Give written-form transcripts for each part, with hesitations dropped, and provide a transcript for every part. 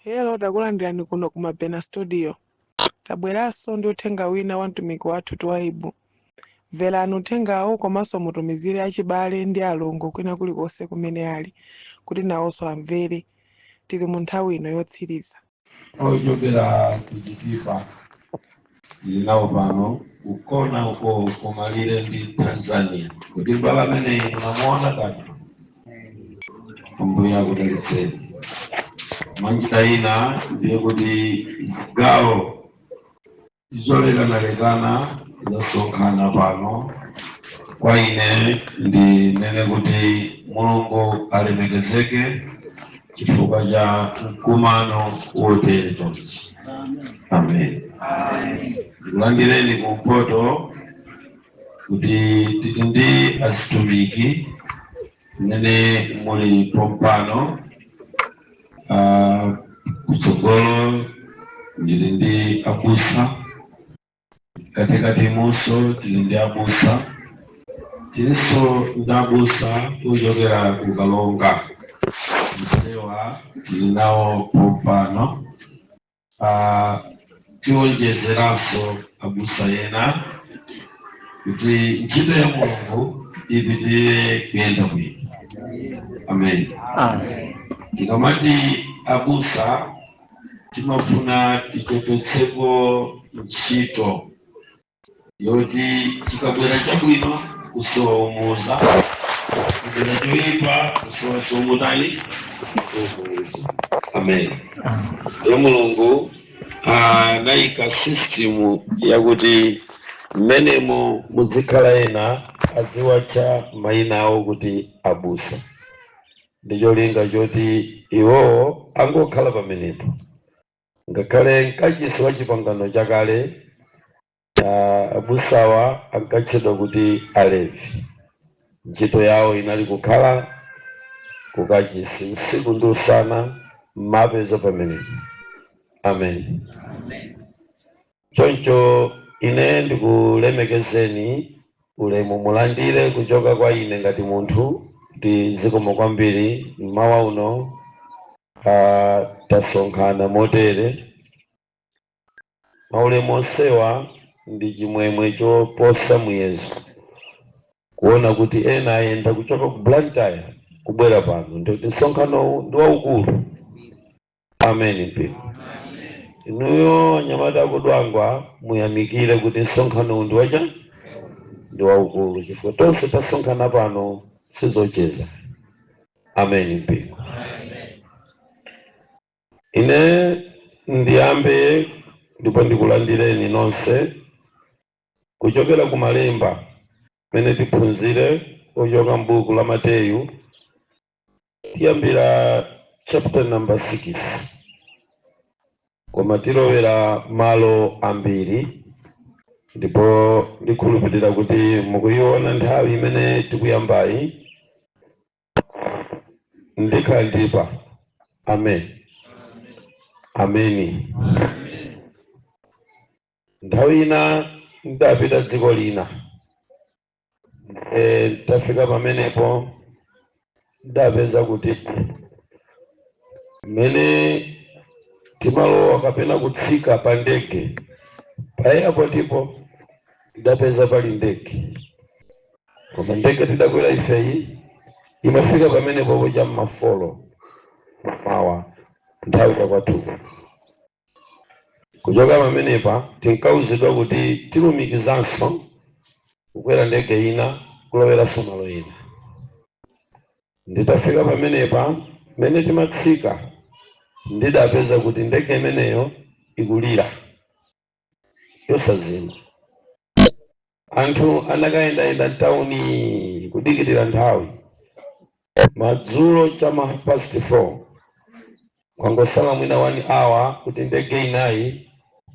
Hello, takulandirani kuno ku Mabena Studio. Tabweranso ndi uthenga wina wa mtumiki wathu Twaibu. Mverani uthengawo komanso mutumizire achibale ndi alongo kwina kulikonse kumene ali kuti nawonso amvere. Tili mu nthawi ino yotsiriza. Ochokera ku Chitipa tili nawo pano kukona uko kumalire ndi Tanzania. Kuti mbala ameneyi munamuona kati? Ambuye akudalitseni. Mwanjira ina ndiye kuti zigawo zolekanalekana zasonkhana pano. Kwa ine ndinene kuti Mulungu alemekezeke chifukwa cha mkumano wotere chonchi. Amen. Ndikulandireni kumpoto kuti tili ndi azitumiki mmene muli pompano. Kutsogolo ndili ndi abusa, katikati munso tili ndi abusa, tilinso ndi abusa kuchokera ku Kalonga Msewa, tili nawo pompano. Tionjezeranso abusa ena kuti ntchito ya Mulungu ipitirire kuyenda bwino. Amen. Tikamati abusa, timafuna tichepetseko ntchito yoti chikabwera chabwino kusowa umuza, chikabwera choyipa kusowa somutani umuza. Amen. Ya Mulungu anayika system yakuti mmenemo muzikhala ena aziwatcha mayina awo kuti abusa, ndi cholinga choti iwowo angokhala pamenepo. Ngakhale mkachisi wa Chipangano Chakale, abusawa ankatchedwa kuti Alevi. Ntchito yawo inali kukhala kukachisi usiku ndi usana, mmapeza pamenepo. Amen. Choncho ine ndikulemekezeni, ulemu mulandire kuchoka kwa ine ngati munthu, kuti zikomo kwambiri. Mmawa uno tasonkhana motere, maulemu onsewa ndi chimwemwe choposa muyezo kuona kuti ena ayenda kuchoka ku Blantyre kubwera pano, ndikuti msonkhanowu ndi waukulu. Amen. Mpingo, inuyo anyamata akudwangwa, muyamikire kuti msonkhanowu ndi wacha ndi waukulu, chifukwa tonse tasonkhana pano sizocheza. Amen. Mpingo, ine ndiyambe ndipo ndikulandireni nonse kuchokera ku malemba mene tiphunzire kuchoka m'buku la Mateyu. Tiyambira chapter number 6, koma tilowera malo ambiri, ndipo ndikhulupirira kuti mukuiona nthawi imene tikuyambayi. Ndikhala ndipa. Amen, ameni. Nthawi ina ndapita dziko lina. Tafika pamenepo, ndapeza kuti mmene timalowa kapena kutsika pa ndege pa airport ipo, ndapeza pali ndege, koma ndege tidakwera ifeyi imafika pamenepo cham'ma 4 mawa, nthawi yakwathuko. Kuchoka pamenepa tinkauzidwa kuti tilumikizanso kukwera ndege ina kuloweranso malo ina. Nditafika pamenepa, mmene timatsika, ndidapeza kuti ndege imeneyo ikulira yosazima. Anthu anakayendayenda mtawuni kudikirira nthawi. Madzulo chama 4:30, kwangosala mwina 1 hour kuti ndege inayi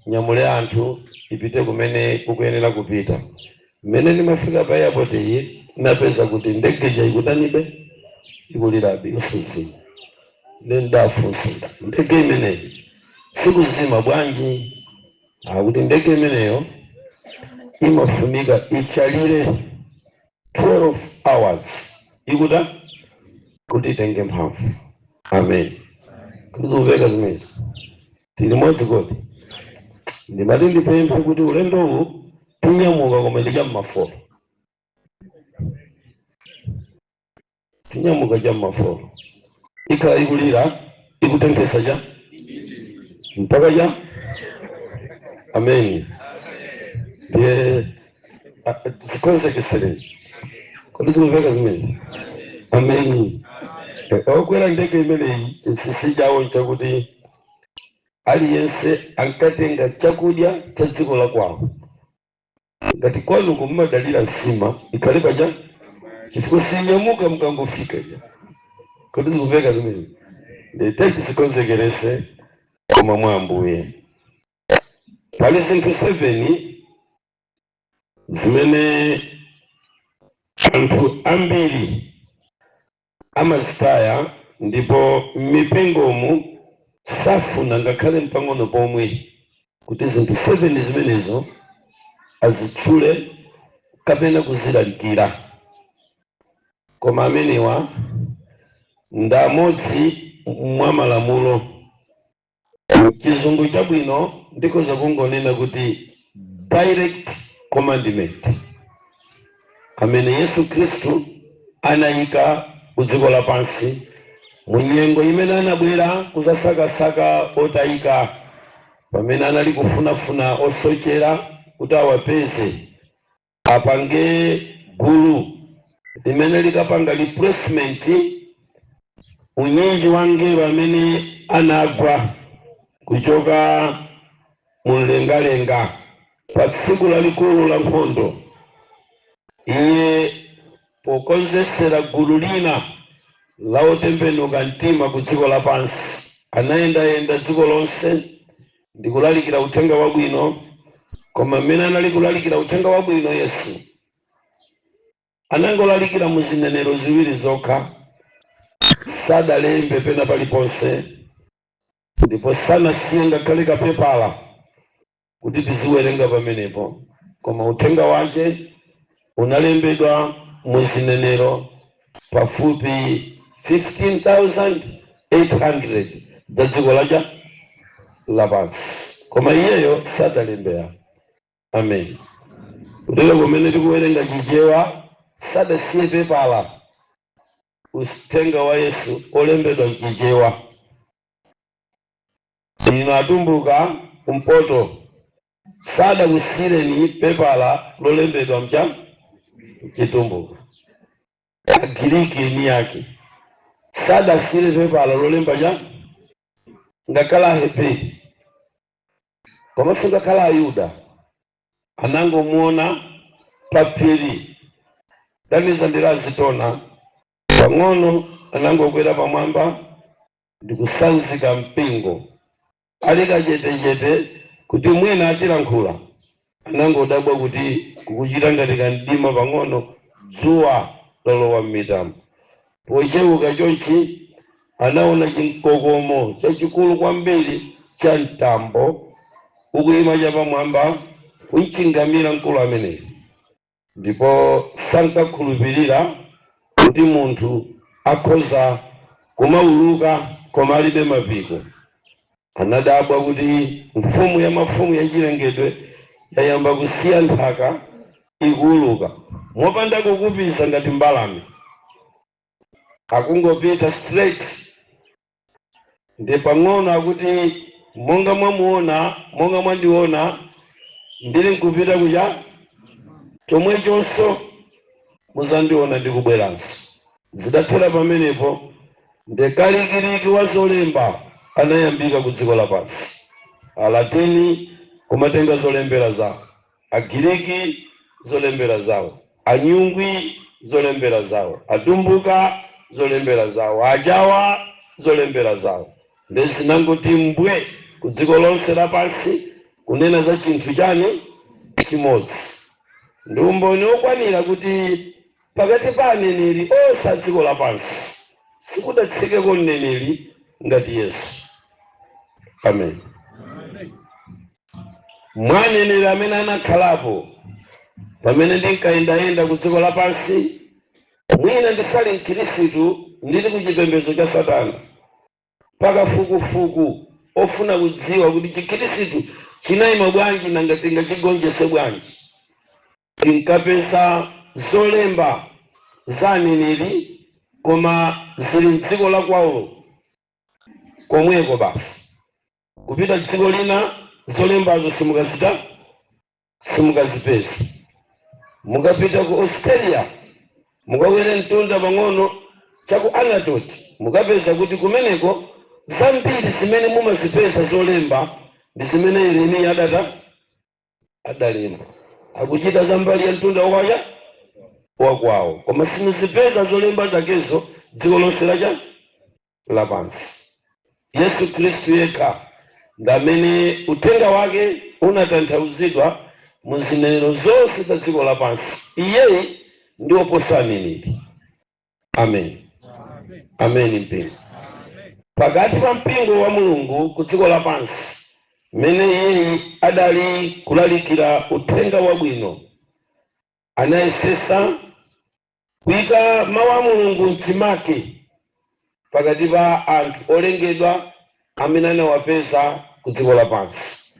nyamule anthu ipite kumene kukuyenera kupita. Mmene ndimafika pa airport iyi, napeza kuti ndege ija ikutanibe? Ikulirabe yosazima. Nde ndafunsa, "Ndege imeneyi sikuzima bwanji?" Akuti ndege imeneyo imafunika ichalire 12 hours ikuta kuti itenge mphamvu. Amen. Kuzumveka zimenezi? Tili limodzi kodi? Ndimati ndipemphe kuti ulendowu tinyamuka, koma ndi cham'mafolo. Tinyamuka cham'mafolo, ikhala ikulira, ikutenthesa cha mpaka cha ameni. Ndiye tikonzekesereni. Kodi zikumveka zimene? Ameni. Okwera ndege imeneyi, chinsinsi chawo nchakuti aliyense ankatenga chakudya cha dziko la kwawo. Ngati kwanu kummadalira nsima, ikhale paja, chifukwa sinyamuka mukangofika ja. Kodi zikumveka zimene? Ndete tizikonzekerese, koma mwa Ambuye. Pali zinthu 7 zimene anthu ambiri amazitaya, ndipo m'mipingomu safuna ngakhale mpang'ono pomwe kuti zinthu 7 zimenezo azitchule kapena kuzilalikira. Koma amenewa ndi amodzi mwa malamulo. Chizungu chabwino ndikhoza kungonena kuti direct commandment amene Yesu Khristu anayika ku dziko lapansi mu nyengo imene anabwera kuzasakasaka otayika, pamene anali kufunafuna osochera kuti awapeze, apange gulu limene likapanga replacement unyinji wa ngelo amene anagwa kuchoka mumlengalenga pa tsiku lalikulu la nkhondo. Iye pokonzesera gulu lina la otembenuka mtima ku dziko lapansi, anayendayenda dziko lonse ndi kulalikira uthenga wabwino. Koma mmene anali kulalikira uthenga wabwino, Yesu anangolalikira mu zinenero ziwiri zokha, sadalembe pena paliponse, ndipo sanasiye ngakhale kapepala kuti tiziwerenga pamenepo. Koma uthenga wace unalembedwa mu zinenero pafupi 15,800 za dziko lacha lapansi, koma iyeyo sadalembera. Amen. Kutero kumene tikuwerenga Chichewa, sadasiye pepala uthenga wa Yesu olembedwa mChichewa. Inu Atumbuka kumpoto, sadakusiyireni pepala lolembedwa mcha Chitumbuka. Agiriki eni yake sadasiyire pepala lolemba cha, ngakhala Aheberi, komanso ngakhala Ayuda. Anangomuona pa phiri, ganiza ndi la Zitona pang'ono, anangokwera pamwamba ndikusanzika mpingo, ali kachetechete kuti mwina atilankhula. Anangodabwa kuti kukuchita ngati kamdima pang'ono, dzuwa lalowa m'mitambo. Pochewuka chonchi, anaona chinkokomo chachikulu kwambiri cha mtambo ukuyima chapamwamba kunchingamira mkulu ameneyo, ndipo sankakhulupirira kuti munthu akhoza kumauluka koma alibe mapiko. Anadabwa kuti mfumu ya mafumu yachilengedwe yayamba kusiya nthaka, ikuuluka mopanda kukupiza ngati mbalame, akungopita straight. Ndi pang'ono akuti, "Monga mwamuona, monga mwandiona ndili nkupita kucha, chomwechonso muzandiona ndikubweranso." Zidathera pamenepo. Ndekalikiliki wa zolemba anayambika ku dziko lapansi. Alatini kumatenga zolembera zawo, Agiriki zolembera zawo, Anyungwi zolembera zawo, Atumbuka zolembera zawo, Ajawa zolembera zawo. Ndezinangoti mbwe ku dziko lonse lapansi kunena za chinthu chani? Chimodzi. Ndi umboni wokwanira kuti pakati pa aneneri onse a dziko lapansi sikudatsikeko mneneri ngati Yesu. Amen. Mwa aneneri amene anakhalapo pamene ndinkayendayenda ku dziko lapansi, mwina ndisali mkhristu, ndili ku chipembedzo cha Satana. Pakafukufuku ofuna kudziwa kuti Chikhristu chinayima bwanji, nanga tingachigonjese bwanji, tinkapeza zolemba za aneneri, koma zili mdziko la kwawo komweko basi. Kupita dziko lina, zolembazo simukazita, simukazipeza. Mukapita ku Australia, mukakwera mtunda pang'ono chaku Anatoti, mukapeza kuti kumeneko zambiri zimene mumazipeza zolemba ndi zimene Yeremiya adata adalemba, akuchita zambali ya mtunda wakwacha wakwawo, koma simuzipeza zolemba zakezo dziko lonse lacha lapansi. Yesu Khristu yekha ndamene uthenga wake unatanthauzidwa mu zinenero zonse za dziko lapansi. Iyeyi ndi oposa aneneri. Amen, amen. Mpingo, pakati pa mpingo wa Mulungu ku dziko lapansi, mmene iyeyi adali kulalikira uthenga wabwino, anayesesa kuyika mawu a Mulungu mchimake pakati pa anthu olengedwa amene anawapeza ku dziko lapansi,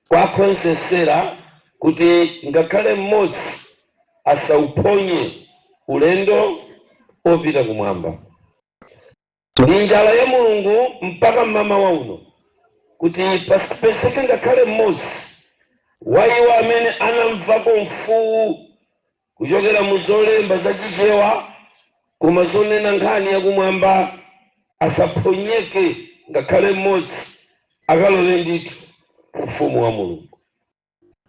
kwakhonsesera kuti ngakhale mmodzi asauphonye ulendo opita kumwamba. Ndi njala ya Mulungu mpaka mmamawa uno kuti pasapezeke ngakhale mmodzi wa iwo amene anamvako mfuwu kuchokera mu zolemba zachichewa koma zonena nkhani yakumwamba, asaphonyeke ngakhale mmodzi, akalowe ndithu ufumu wa Mulungu.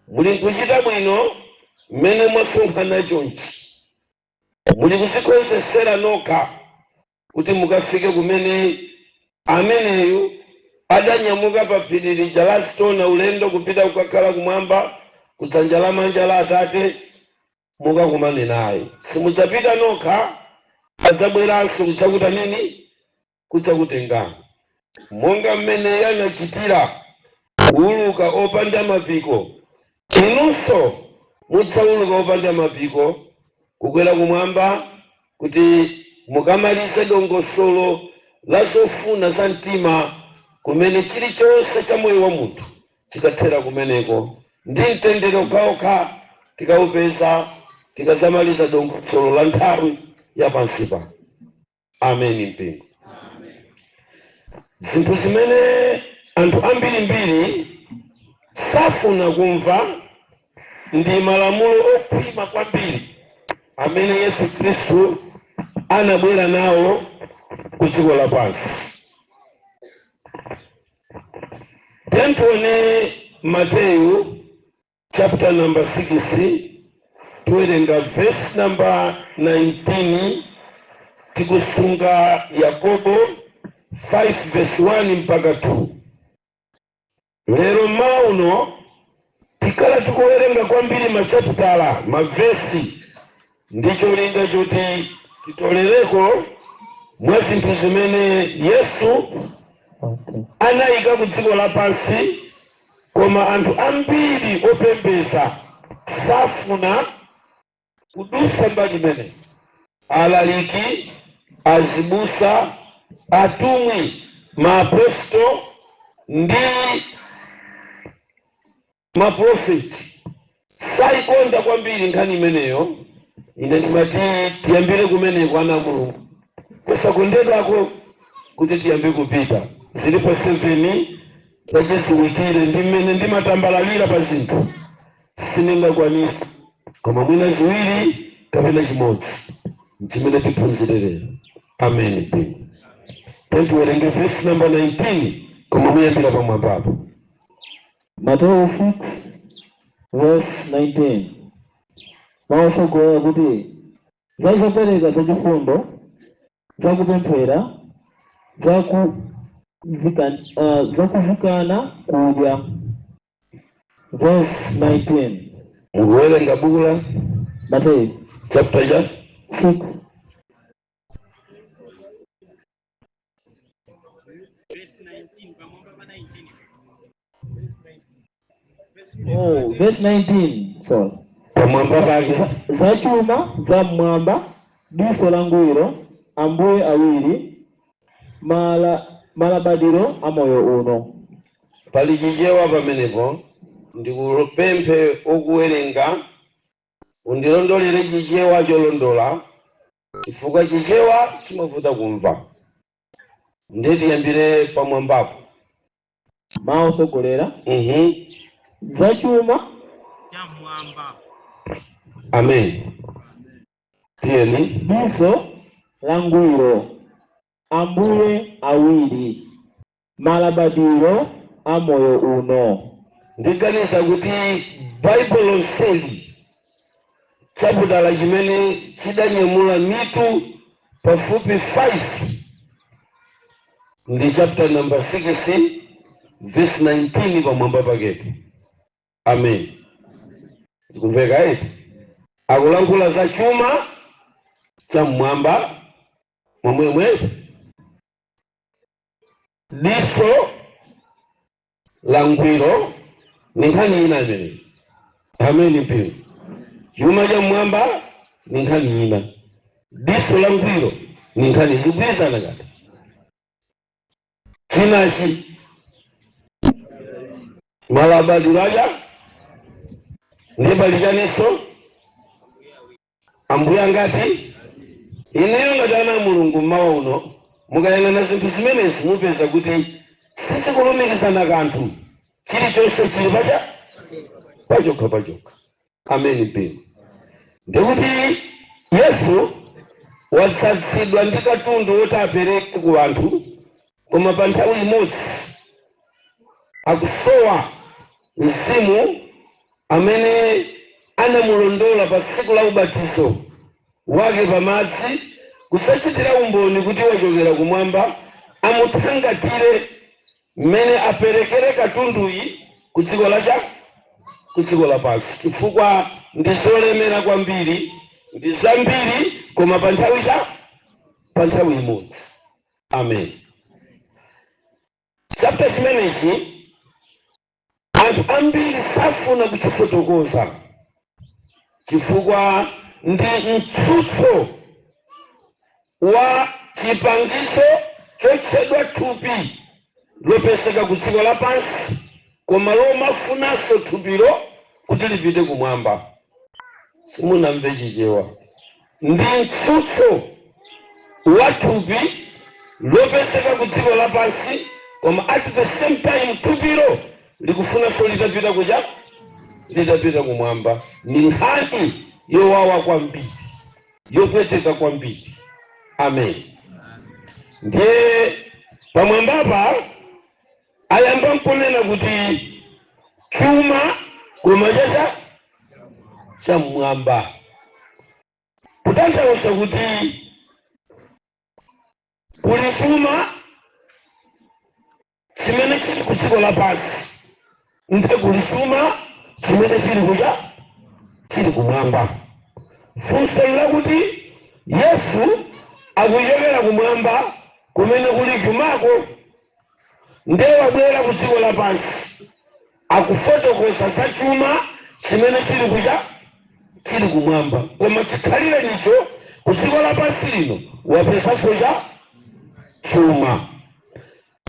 Muli nkuchita bwino mmene mwasonkhana chonchi, muli kuzikonzesera nokha kuti mukafike kumene ameneyu adanyamuka pa phiri lija la Stona, ulendo kupita kukakhala kumwamba kudzanja lamanja la Atate. Mukakumane naye, simudzapita nokha, adzabweranso kudzakuta nini, kudzakutengani, monga mmene anachitira kuuluka opanda mapiko. Inunso mudzauluka opanda mapiko kukwera kumwamba kuti mukamalize dongosolo la zofuna za mtima, kumene chilichonse cha moyo wa munthu chikathera kumeneko, ndi mtendere okhaokha tikawupeza tikazamaliza dongosolo la nthawi ya pansi pano. Ameni. Mpingo, zinthu zimene anthu ambirimbiri safuna kumva ndi malamulo okhwima kwambiri amene Yesu Khristu anabwera nawo ku dziko lapansi. Tione Mateyu chapter number 6, tiwerenga verse number 19, tikusunga Yakobo 5 verse 1 mpaka 2. Lero mmawa uno tikhala tikuwerenga kwambiri machapitala, mavesi, ndi cholinga choti titolereko mwa zinthu zimene Yesu anayika ku dziko lapansi, koma anthu ambiri opembeza safuna kudusa mbali imene. Alaliki, azibusa, atumwi, maaposto ndi maprofeti sayikonda kwambiri nkhani imeneyo. Ine ndimati tiyambire kumeneko, ana Mulungu, kusakondedwako kuti tiyambe kupita. Zilipo 7 zachiziwikire ndi mmene ndimatambalalira pa zinthu, sindingakwanisa, koma mwina ziwiri kapena chimodzi chimene tiphunzire lero. Amen. Mpingo, tiwerenge verse number 19, koma muyambira pamwambapo. Mateyu 6 verse 19, mawu otsogolera kuti za zopereka zachifundo, zakupemphera, zakuzikana kudya. Verse 19. Mukuwerenga buku la Mateyu chapter cha 6. Verse 19, pamwamba pa 19. Oh, verse 19, sorry. Pamwamba pake. Zachuma za mmwamba, diso langwiro, ambuye awiri. Malabadiro a moyo uno. Pali Chichewa pamenepo. Ndikupemphe okuwerenga undilondolere Chichewa cholondola, chifukwa Chichewa chimavuta kumva. Nditiyambire pamwambapo. Mawu osogolera. Zachuma Chamwamba. Amen, tiyeni. Diso langwiro, ambuye awiri, malabadiro a moyo uno. Ndiganiza kuti Baibulo lonseli, chaputala chimene chidanyamula mitu pafupi 5 ndi chapter number 6 verse 19 pamwamba pakepo. Amen. Zikumveka eti? Akulankhula za chuma cham'mwamba mwamwemwe, diso la ngwiro ni nkhani ina imeneyi. Amen, mpingo. Chuma cha mmwamba ni nkhani ina, diso la ngwiro ni nkhani, zikugwirizana kati. Chinachi, malabadiro aja, ndiye palichaninso ambuye angati? Ineyo ngati ana a Mulungu, mmawa uno mukayang'ana zinthu zimenezi mupeza kuti sizikulumikizana kanthu, chilichonse chili pacha pachokha pachokha. Amen, mpingo. Ndikuti Yesu watsatsidwa ndi katundu woti apereke ku anthu, koma pa nthawi imodzi akusowa Mzimu amene anamulondola pa tsiku la ubatizo wake pamadzi kusachitira umboni kuti wachokera kumwamba, amuthangatire mmene aperekere katunduyi ku dziko lacha, ku dziko lapansi, chifukwa ndi zolemera kwambiri, ndi zambiri, koma pa nthawi cha pa nthawi imodzi. Amen. Chapter chimenechi anthu ambiri safuna kuchifotokoza chifukwa ndi mtsutso wa chipangiso chotchedwa thupi lopezeka ku dziko lapansi, koma lomafunanso thupilo kuti lipite kumwamba. Simunamve Chichewa. Ndi mtsutso wa thupi lopezeka ku dziko lapansi, koma at the same time thupilo likufunanso litapita kucha, litapita kumwamba. Ni nkhani yowawa kwambiri, yopweteka kwambiri. Amen. Ndiye pamwambapa ayamba nkunena kuti chuma koma chacha cham'mwamba, kutanthauza kuti kuli chuma chimene chili ku dziko lapansi, ndiye kuli chuma chimene chili kucha, chili kumwamba. Funso lakuti Yesu akuchokera kumwamba kumene kuli chumako, ndiye wabwera ku dziko lapansi, akufotokoza za chuma chimene chili kucha, chili kumwamba, koma chikhalire nicho ku dziko lapansi lino wapezanso cha chuma.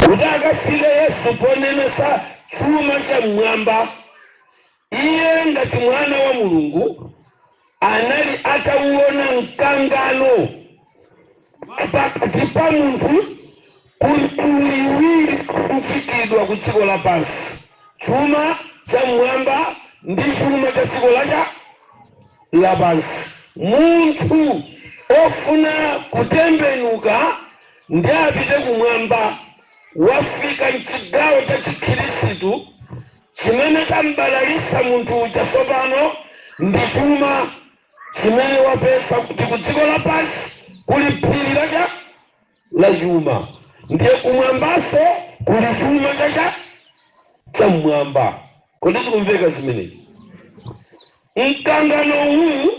Kuti akafike Yesu ponenesa chuma cha mmwamba, iye ngati mwana wa Mulungu anali atauona mkangano pakati pa munthu kumitundu iwiri kuchitidwa ku dziko lapansi, chuma cha mmwamba ndi chuma cha dziko lacha lapansi. Munthu ofuna kutembenuka ndi apite kumwamba wafika mchigawo cha Chikhirisitu chimene chambalalisa munthu uja tsopano ndi chuma chimene wapeza kuti ku dziko lapansi kuli phiri lacha la chuma, ndiye kumwambaso kuli chuma chacha chamwamba. Kodi zikumveka zimenezi? Mkangano uwu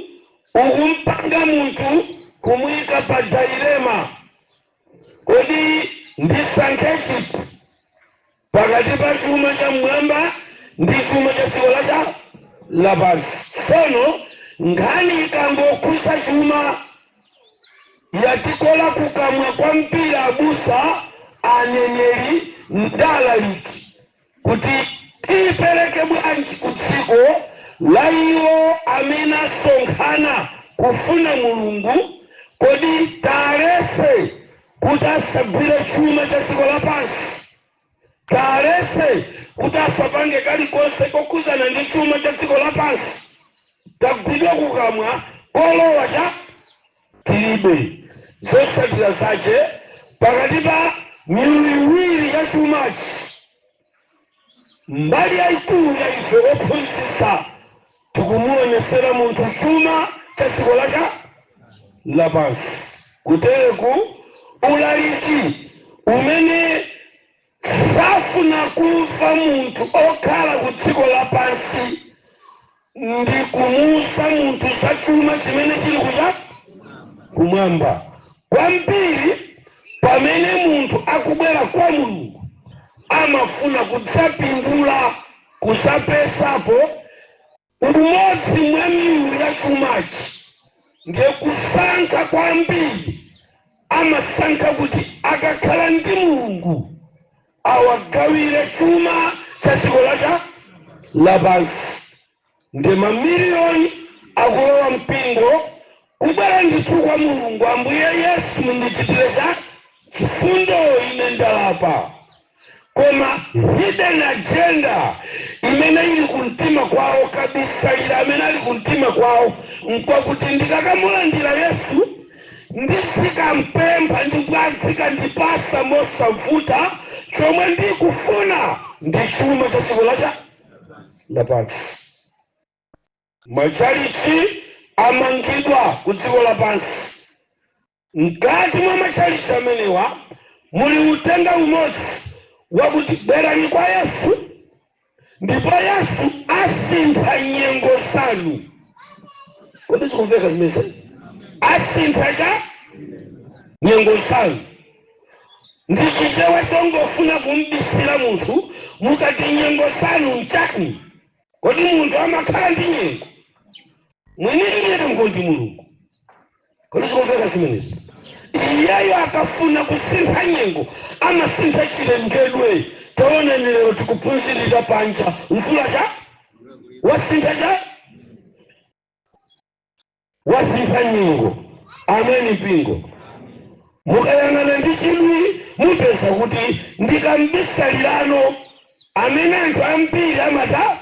ukumpanga munthu kumuyika pa dilemma: kodi ndisankhe chiti pakati pa chuma cha mmwamba ndi chuma cha dziko lacha lapansi? Tsono nkhani ikangokhuza chuma, yatikola kukamwa kwambiri abusa. Aneneri ndi alaliki kuti tiyipereke bwanji ku dziko la iwo amene asonkhana kufuna Mulungu? Kodi talese kuti asagwire chuma cha dziko lapansi? Talese kuti asapange kalikonse kokhuzana ndi chuma cha dziko lapansi? Tagwidwa kukamwa, kolowa cha tilibe. Zotsatira zace, pakati pa milu iwiri ya chumachi, mbali yayikulu ya ife ophunzitsa tikumuonesera munthu chuma cha dziko lacha lapansi. Kutereku ulaliki umene safuna kumva munthu okhala ku dziko lapansi ndi kumuuza munthu za chuma chimene chili kucha kumwamba kwambiri. Pamene munthu akubwera kwa Mulungu, amafuna kudzapindula, kudzapesapo umodzi mwa milu ya chumachi. Ndiye kusankha kwambiri amasankha kuti akakhala ndi Mulungu awagawire chuma cha dziko lacha lapansi. Ndi mamiliyoni akulowa mpingo, kubwera ndithu kwa Mulungu: "Ambuye Yesu, mundichitire cha chifundo, ine ndalapa." Koma hidden agenda imene ili kumtima kwawo, kabisalira amene ali kumtima kwawo, nkwakuti ndikakamulandira Yesu, ndizikampempha ndipo azikandipasa mosavuta. Chomwe ndikufuna ndi chuma cha dziko lacha lapansi. Machalichi amangidwa ku dziko lapansi. Mkati mwa machalichi amenewa muli uthenga umodzi wakuti bwerani kwa Yesu ndipo Yesu asintha nyengo zanu. Kodi zikumveka zimene? Asintha cha nyengo zanu ndi Chichewa chongofuna kumbisira munthu. Mukati nyengo zanu nchani? Kodi munthu amakhala ndi nyengo? Mwini nyengo ndi Mulungu. Kodi zikumveka zimenezi? Iyeyo akafuna kusintha nyengo amasintha chilengedwe. Taonani lero tikuphunzirira panja, mvula cha wasintha cha wasintha nyengo. Ameni mpingo. Mukayang'ana ndi chidwi mupeza kuti ndikambisalirano amene anthu ambiri amata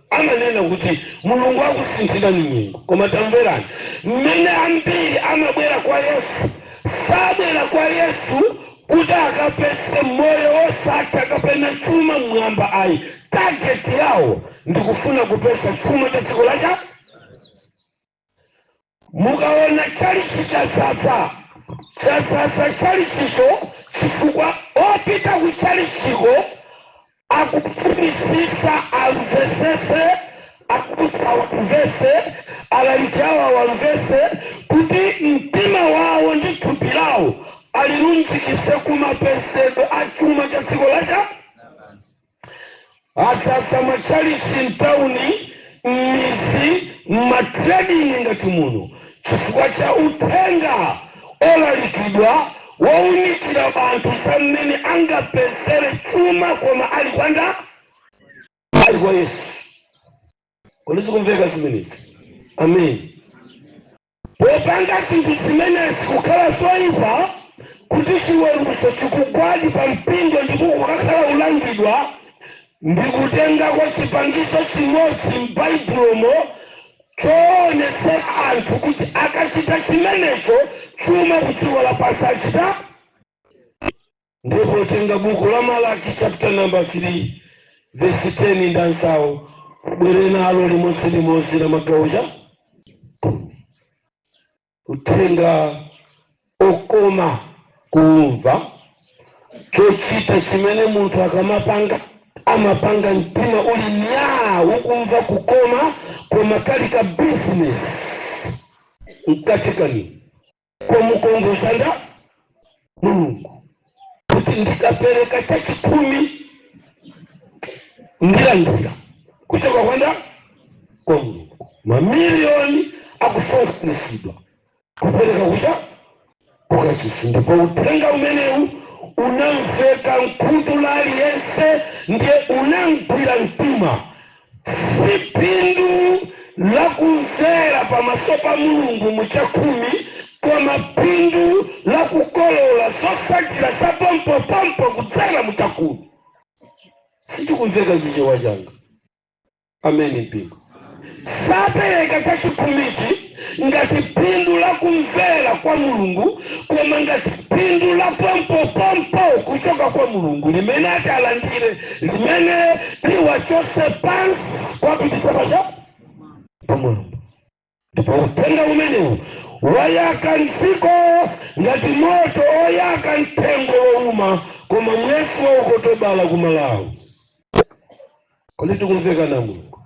amanena kuti Mulungu akusinthirani nyengo. Koma tamverani, mmene ambiri amabwera kwa Yesu, sabwera kwa Yesu kuti akapese moyo wosatha kapena chuma mmwamba, ayi. Target yawo ndikufuna kupesa chuma cha dziko lacha. Mukaona chalichi chasasa, chasasa chalichicho chifukwa opita ku chalichiko akufunisisa amvesese, akusa wamvese, alaliki awo awamvese kuti mtima wawo ndi thupi lawo alilunjikise kumapesedwe a chuma cha dziko lacha. Asasa machalichi mtauni, m'mizi, m'ma trading ngati muno, chifukwa cha uthenga olalikidwa wowunikira anthu za mmene angapezere chuma koma ali kwanda ali kwa Yesu. Kodi zikumveka zimenezi? Amen. Popanga zinthu zimenezi kukhala zoyipa, kuti chiweruzo chikugwadi pa mpingo ndipo kukakhala ulangidwa, ndikutengako chipangizo chimodzi m'Baibulomo choonesera anthu kuti akachita chimenecho, chuma ku dziko lapansi achita. Ndipo tenga buku la Malaki chapter number 3 verse 10, ndansawo bwere nalo limodzi la magawo cha uthenga okoma kuumva, chochita chimene munthu akamapanga amapanga mtima uli nyaa, ukumva kukoma, koma kali ka business mkatikani komukongoza Mulungu kuti ndikapereka chachikhumi ndilandira kuchoka kwanda kwa Mulungu. Mamiliyoni akusonkhanitsidwa kupereka kucha. Kukachisi. Ndipo uthenga umenewu unamveka mkhutu la aliyense, ndiye unamgwira mtima. Si phindu la kumvera pamaso pa Mulungu muchakhumi, koma phindu la kukolola zotsatira za pompopompo kudzera muchakhumi. Sichikumveka Chichewa changa? Ameni mpingo. Sapereka chachikhumichi ngati phindu la kumvera kwa Mulungu, koma ngati phindu la pompopompo kuchoka kwa Mulungu limene ati alandire, limene liwachose pansi kwapitisa pacha pamwamba. Ndipo uthenga umenewu wayaka mdziko ngati moto oyaka mthengo wowuma, koma mwezi wa Okotobala ku Malawi. Kodi tikumveka na Mulungu?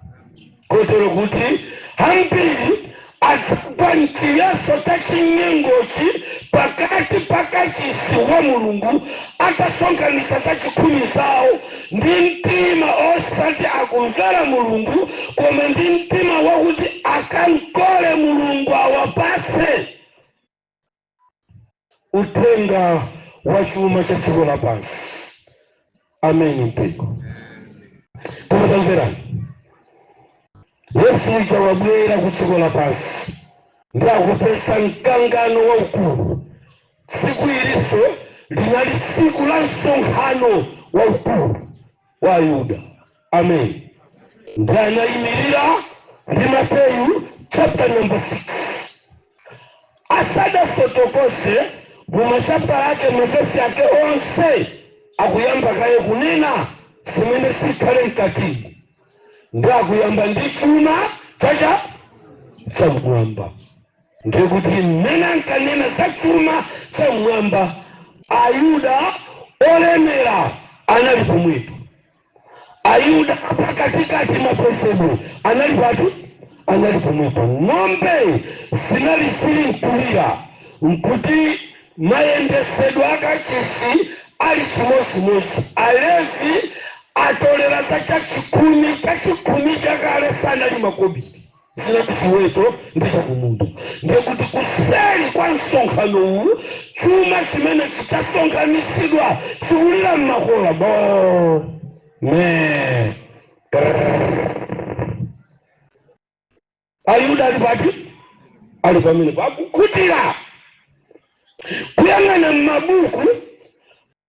Kotero kuti ambiri adzagwa mchiyeso cha chinyengochi pakati pakachisi wa Mulungu, atasonkhanitsa zachikhumi zawo ndi mtima osati akumvera Mulungu, koma ndi mtima wakuti akamkole Mulungu awapatse uthenga wa chuma cha dziko lapansi. Ameni mpingo. Koma tamverani, Yesu uja wabwera ku dziko lapansi ndi akupesa mkangano waukulu. Tsiku ilinso linali tsiku la msonkhano waukulu wa Ayuda. Amen. Ndi anayimirira ndi Mateyu chapter number 6. Asadafotokoze mu machapter ake, mavesi ake onse, akuyamba kaye kunena zimene zikhale mkatimu, ndi akuyamba ndi chuma chacha chamwamba. Ndikuti mmene ankanena za chuma chamwamba, Ayuda olemera anali pomwepo, Ayuda pakatikati mapezedwe anali pati? Anali pomwepo. Ng'ombe zinali zili mkulira, nkuti mayendesedwe akachisi ali chimozimozi. Alevi atolera za chachikhumi. Chachikhumi chakale sanali makobiri, zinali ziweto ndi chakumunda. Ndikuti kuseri kwa msonkhano uwu chuma chimene chichasonkhanitsidwa chikulira mmakola bo me grrr. Ayuda ali pati? Ali pamene akukhutira kuyang'ana m'mabuku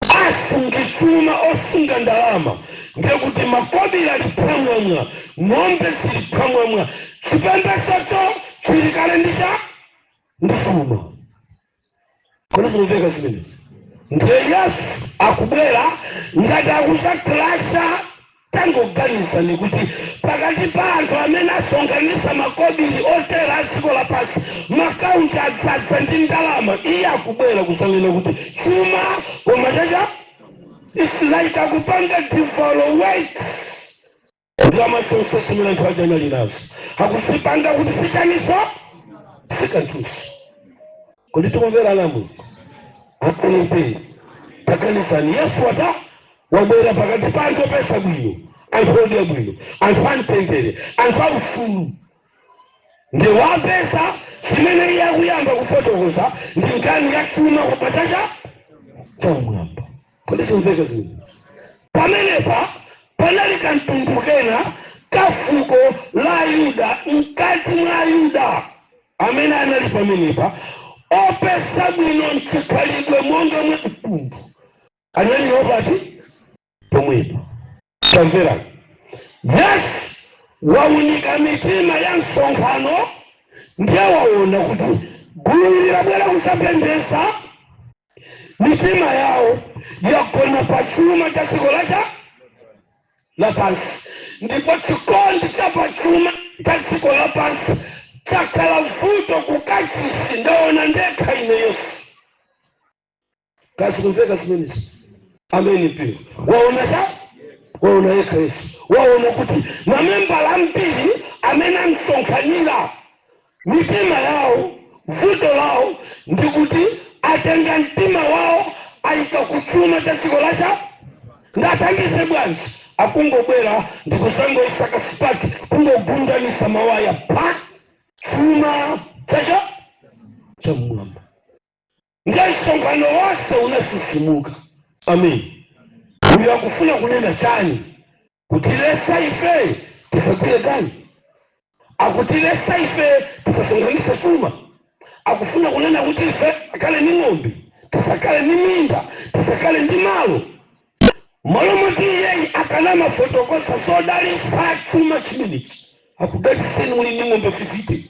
asungichuma, osunga ndalama. Ndekuti makobiri ali phwamwamwa, ng'ombe zili phwamwamwa, chipembesocho chili kale ndicha ndi chuma. Kodi zikumveka zimenezi? Ndiye Yesu akubwera ngati akuchaklasha. Tangoganizani kuti pakati pa anthu amene asonkhanitsa makobiri otera a dziko lapansi, makaunti adzadza ndi ndalama, iye akubwera kusanena kuti chuma koma chacha. It's like akupanga devaluate ndalama zonse zimene anthu aja anali nazo, akuzipanga kuti sichaniso, sikanthuso. Kodi tikumvera na Mulungu? Akunipeni. Taganizani, Yesu wata wabwera pakati pa anthu opesa bwino, anthu odya bwino, anthu amtendere, anthu aufulu, ndi wapeza chimene iye akuyamba kufotokoza ndi nkhani ya chuma koma chacha chamwamba. Kodi simveka zimene? Pamenepa panali kamtundu kena ka fuko la Ayuda mkati mwa Ayuda amene anali pamenepa, opesa bwino mchikhalidwe monga mwa mtundu, analiwo pati? Pomwepo. Tamverani, Yesu waunika mitima ya msonkhano, ndiye waona kuti gulu ili labwera kusapembeza, mitima yawo yagona pa chuma cha dziko lacha lapansi, ndipo chikondi cha pachuma cha dziko lapansi chakhala vuto kukachisi. Ndaona ndekha ine Yesu. Kasi kumveka zimenezi? Ameni mpingo. Waona cha waona yekha Yesu, waona kuti mamembala ambiri amene amsonkhanira, mitima yawo, vuto lawo ndikuti atenga mtima wawo ayika kuchuma cha dziko lacha. Ndathandize bwanji? Akungobwera ndikusangoisaka spark, kungogundanisa mawaya pa chuma chacha chamwamba. Ndiye msonkhano wonse unasisimuka. Amen. Uyu akufuna kunena chani? Kutilesa ife tisagwire ganyu? Akutilesa ife tisasonkhanise chuma? Akufuna kunena kuti ife tisakale ni ng'ombe, tisakale ni minda, tisakale ndi malo? Malo moti iyeyi akanamafotokoza zodalitsa chuma chimenechi: akudaliseni muli ndi ng'ombe 50,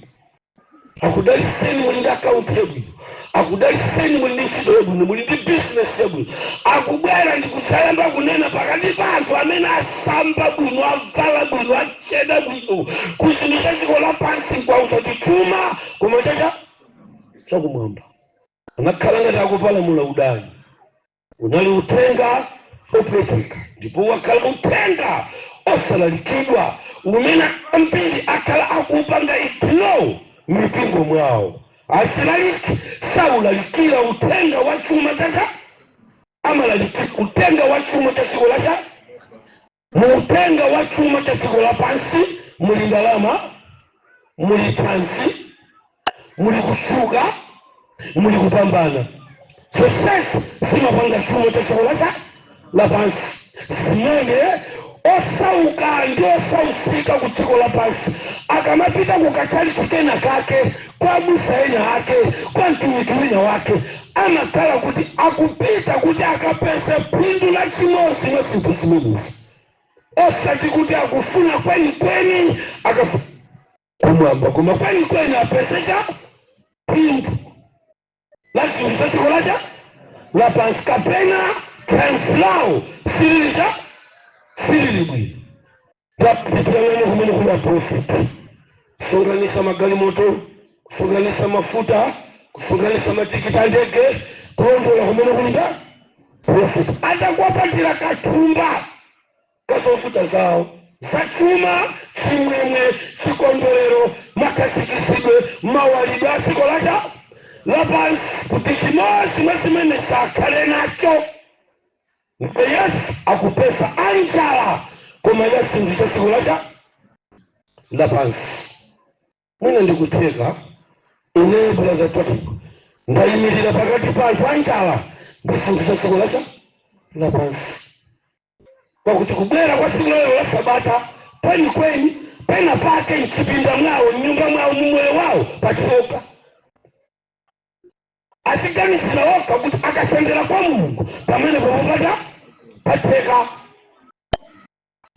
akudaliseni muli ndi akaunti yabwino, akudaliseni muli ndi ntchito yabwino, muli ndi bizinesi yabwino. Akubwera ndi kusayamba kunena pakati pa anthu amene asamba bwino, avala bwino, acheda bwino, kuzinthu za dziko lapansi, nkwauza kuti chuma koma chacha chakumwamba. Anakhala ngati akupalamula udani. Unali uthenga opweteka, ndipo wakhala uthenga osalalikidwa umene ambiri akhala akupanga ignore m'mipingo mwawo. Asilaliki saulalikira uthenga wa chuma chacha, amalalikira uthenga wa chuma cha dziko lacha. Mu uthenga wa chuma cha dziko lapansi muli ndalama, muli thanzi, muli kutchuka, muli kupambana. Success zimapanga chuma cha dziko lacha lapansi, zimene osauka ndi osausika ku dziko lapansi akamapita kukachalichi kena kake, kwa busa ena ake, kwa mtumiki wina wake, amakhala kuti akupita kuti akapeze phindu la chimodzi mwa zinthu zimenezi, osati kuti akufuna kwenikweni kumwamba, koma kwenikweni apeze phindu la zinthu za dziko lacha lapansi, kapena thanzi lawo silili silili bwino. Tapitiyang'ane kumene kuli profit: kusonkhanitsa magalimoto, kusonkhanitsa mafuta, kusonkhanitsa matikiti a ndege, kulondola kumene kuli nda profit. Atakuwapatira kathumba kazofuta zawo zachuma, chimwemwe, chikondwerero, makhazikitsidwe, mawalidwe a dziko lacha lapansi, kuti chimodzi mwa zimene sakhale nacho. Ndipo Yesu akupeza anjala koma ya zinthu cha dziko lacha lapansi. Mwina ndikutheka ine, brother Topic, ndayimirira pakati pa anthu anjala ndi zinthu cha dziko lacha lapansi, pakuti kubwera kwa tsiku lero la sabata kwenikweni pena pake mchipinda mwawo, mnyumba mwawo, mumoyo wawo pachoka. Aziganizira okha kuti akasendera kwa Mulungu pamene popopata patheka.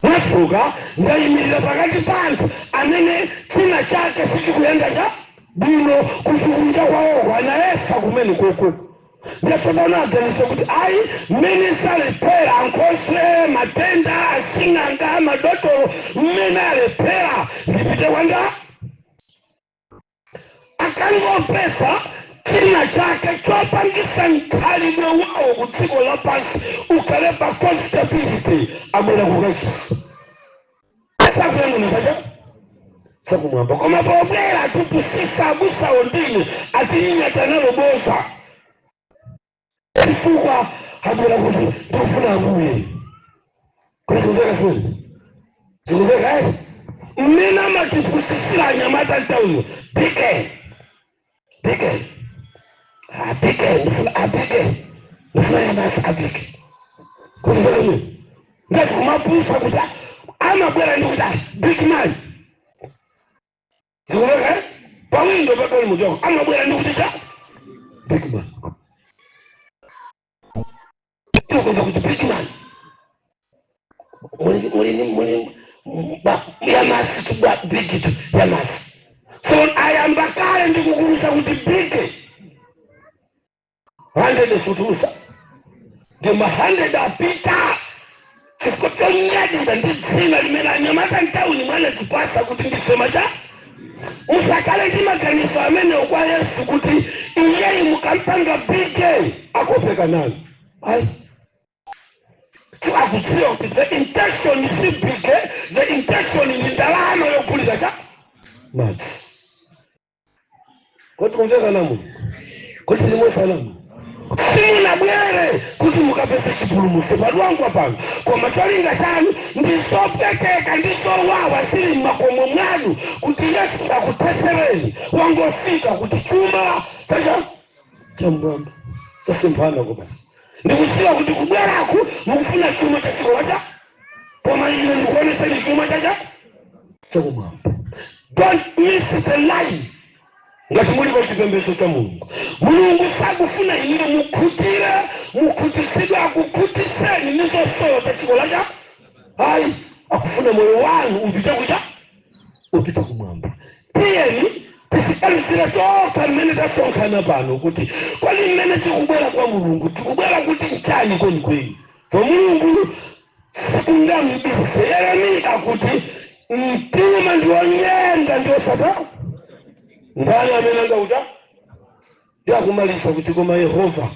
Mwatsoka ndayimirira pakati pa anthu amene china chake sichikuyenda cha bwino kuchikunja kwawoko, anayesa kumene koko. Ndatsopano aganiza kuti ayi, mmene salephera ankhoswe, matenda, asing'anga, madotolo, mmene alephera, ndipite kwanga. Akangopeza china chake chopangisa mkhalidwe wawo ku dziko lapansi ukhale pa comfortability, abwera kukachisi, asakuyang'ana pacha sakumwamba. Koma pobwera atipusisa abusawo ndine atinyinyata nalo boza, chifukwa abwera kuti ndikufuna Ambuye. Kuti zikumveka zimene zikumveka, eh? Mmene amatipusisira anyamata mtauniyo: bike, bike, abike, ndifuna abike, ndifuna yamasi abike. Kuti kumveka zimene ngati kumapusa kuti amabwera ndi kuti, "Ah, big man." Zikumveka, eh? Pawindo pakali mujoko amabwera ndi kuti cha big man, tikuza kuti big man, muli muli muli yamasi tu big tu yamasi. So ayamba kale ndikukuuza kuti big 100 sutulusa ndi ma 100 apita chifukwa chonyadira ndi dzina limene anyamata mtauni mwanadzipasa kuti ndisema cha. Musakale ndi maganizo amenewo kwa Yesu kuti iyeyi mukampanga big akopeka nanu. Ayi, akudziwa kuti the intention si big, the intention ni ndalama yogulira cha madzi. Koti kumveka namu kuti limwesanamu simunabwere kuti mukapeze chipulumutso padwangwa pano, koma cholinga chanu ndizopweteka, ndizowawa zili m'makomo mwanu kuti Yesu akuthesereni. Wangofika kuti chuma chacha. Chamwamba. Tasemphana basi. Ndikudziwa kuti kubweraku mukufuna chuma cha dziko lacha, koma ine ndikuoneseni chuma chacha chakumwamba. Don't miss the line. Ngati muli pa chipembedzo cha Mulungu, Mulungu sakufuna ine mukhutire, mukhutisidwe, akukhutiseni ndi zosowa za dziko lacha, ayi. Akufuna moyo wanu upite kucha, upite kumwamba. Tiyeni tisikalisire tokha mmene tasonkhana pano kuti kwani mmene tikubwera kwa Mulungu, tikubwera kuti nchani kwenikweni? For Mulungu sikungamubise. Yeremiya akuti mtima ndiwonyenga, ndiwosata, ndani amene angauta? Ndiakumalisa kuti koma Yehova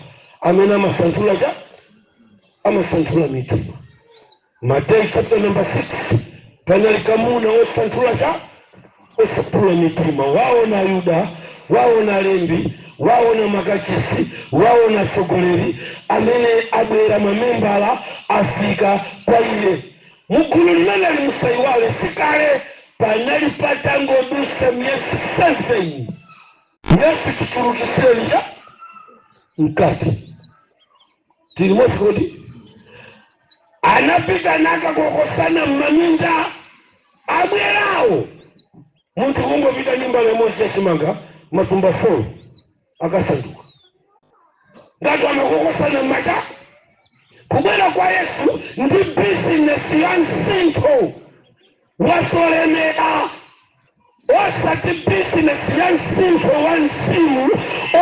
amene amasanthula cha amasanthula mitima. Mateyu chapter number 6, panali kamuna osanthula cha osanthula mitima. Waona Yuda, waona lembi, waona makachisi, waona atsogoleri amene abwera, mamembala afika kwa iye mugulu limeneli. Musayiwale, sikale panali patangodusa miyezi 7 Yesu chichulukisireni cha mkati. Tili mosi kodi? Anapita nakakokosana mmaminda abwerawo. Munthu kungopita nyumba lemodzi yachimanga matumba 4 akasanduka ngati amakokosana mmacha. Kubwera kwa Yesu ndi bizinesi ya msintho wasolemera, osati bizinesi ya msintho wa msimu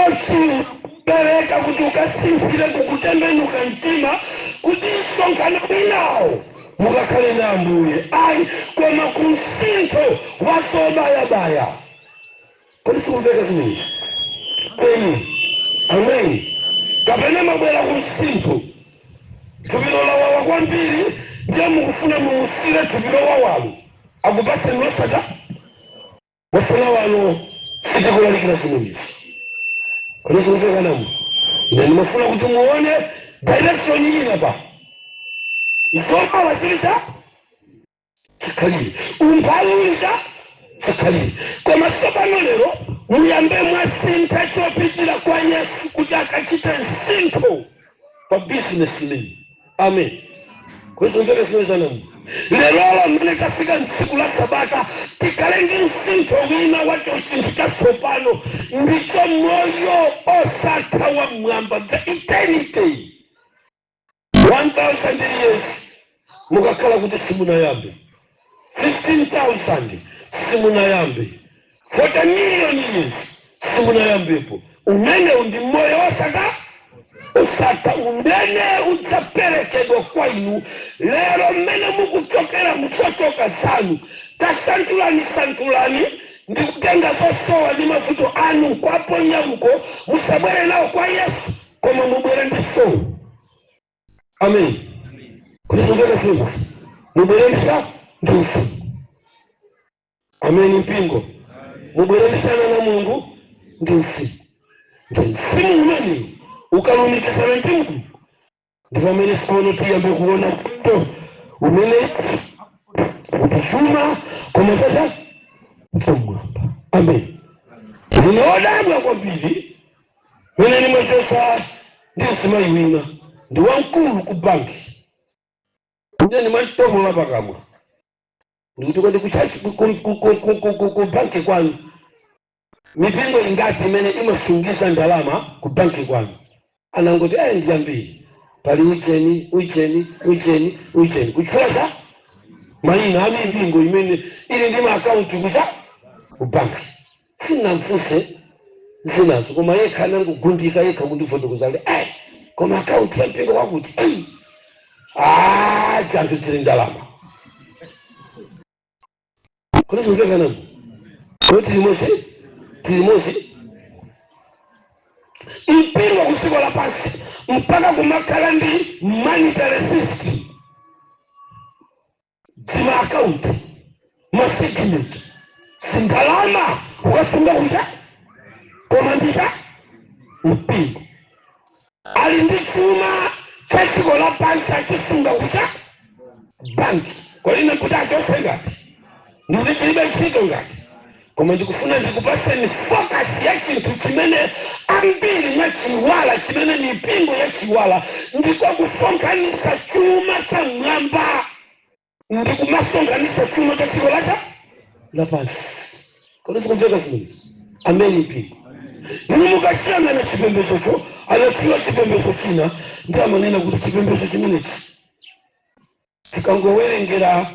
ochipereka kuti ukasinthire kukutembenuka mtima kuti msonkhano winawo mukakhale na Ambuye, ayi, koma ku msintho wasobayabaya. Kodi sikumveka zimenezi? Amen, amen. Kapena mabwera ku msintho, thupi lolawawa kwambiri, ndiye mukufuna mumusire thupi lowawalo, akupaseni losata masana wano. Sitikulalikira zimenezi. Kodi sikumveka namu? Ine ndimafuna kuti muone direction ina pa zomawa zili cha chikhalire, umphawi uli cha chikhalire, koma tsopano lero muyambe mwasintha chopitira kwa Yesu kuti akachite msintho pa business limwe. Amen. Kuzomveka zimene lerolo mmene tafika mtsiku la sabata, tikhale ndi msintho wina wacho, chinthu chatsopano, ndicho moyo osatha wa mwamba, the eternity. 1000 years mukakhala kuti simunayambe, 15,000 simunayambe, 40 million years simunayambepo. Umenewu ndi moyo osatha, osatha umene udzaperekedwa kwa inu lero mmene mukuchokera musochoka zanu. Tasanthulani, santhulani ndi kutenga zosowa ndi mavuto anu kwaponya uko. Musabwere nawo kwa Yesu, koma mubwere ndi soul. Amen. Kuti mumveka simba, mubwere ndi sa ndi ufumu. Amen. Mpingo, mubwere ndi sana na Mulungu ndi ufumu. Ndi mzimu umenewu ukalumikizana ndi Mulungu, ndi pamene sono tiyambe kuona to umene kuti chuma koma chacha chamwamba. Amen. Ndinaodabwa kwambiri mene nimwechosa ndi mzimayi wina, ndi wamkulu ku banki. Ndiye ndimatomola pakamwa, ndikuti kodi kuchachi ku banki kwanu mipingo ingati imene imasungisa ndalama ku banki kwanu? Anangoti ayi, ndi ambiri, pali ujeni, ujeni, ujeni, ujeni, kutchula cha mayina a mipingo imene ili ndi maakaunti kucha ku banki. Sinamfunse zinazo, koma yekha anangogundika yekha kundifotokoza kuti ayi, koma akaunti ya mpingo wakuti, ayi, ah, chanthu zili ndalama. Kodi zimveka kodi? Tilimozi, tilimozi. Mpingo ku dziko lapansi mpaka kumakhala ndi monetary system, dzima akaunti, masignature, sindalama kukasunga kucha, koma ndicha mpingo ali ndi chuma cha dziko lapansi achisunga kucha banki. Kolina kuti achose ngati ndikuti chilibe ntchito ngati. Koma ndikufuna ndikupaseni focus ya chinthu chimene ambiri mwachiwala, chimene mipingo yachiwala, ndiko kusonkhanitsa chuma cha mwamba ndikumasonkhanitsa chuma cha dziko lacha lapansi. Kodi zikumveka zimenezi? Ameni mpingo. Inu mukachiyang'ana chipembezocho, anatchula chipembezo china ndi amanena kuti chipembezo chimenechi tikangowerengera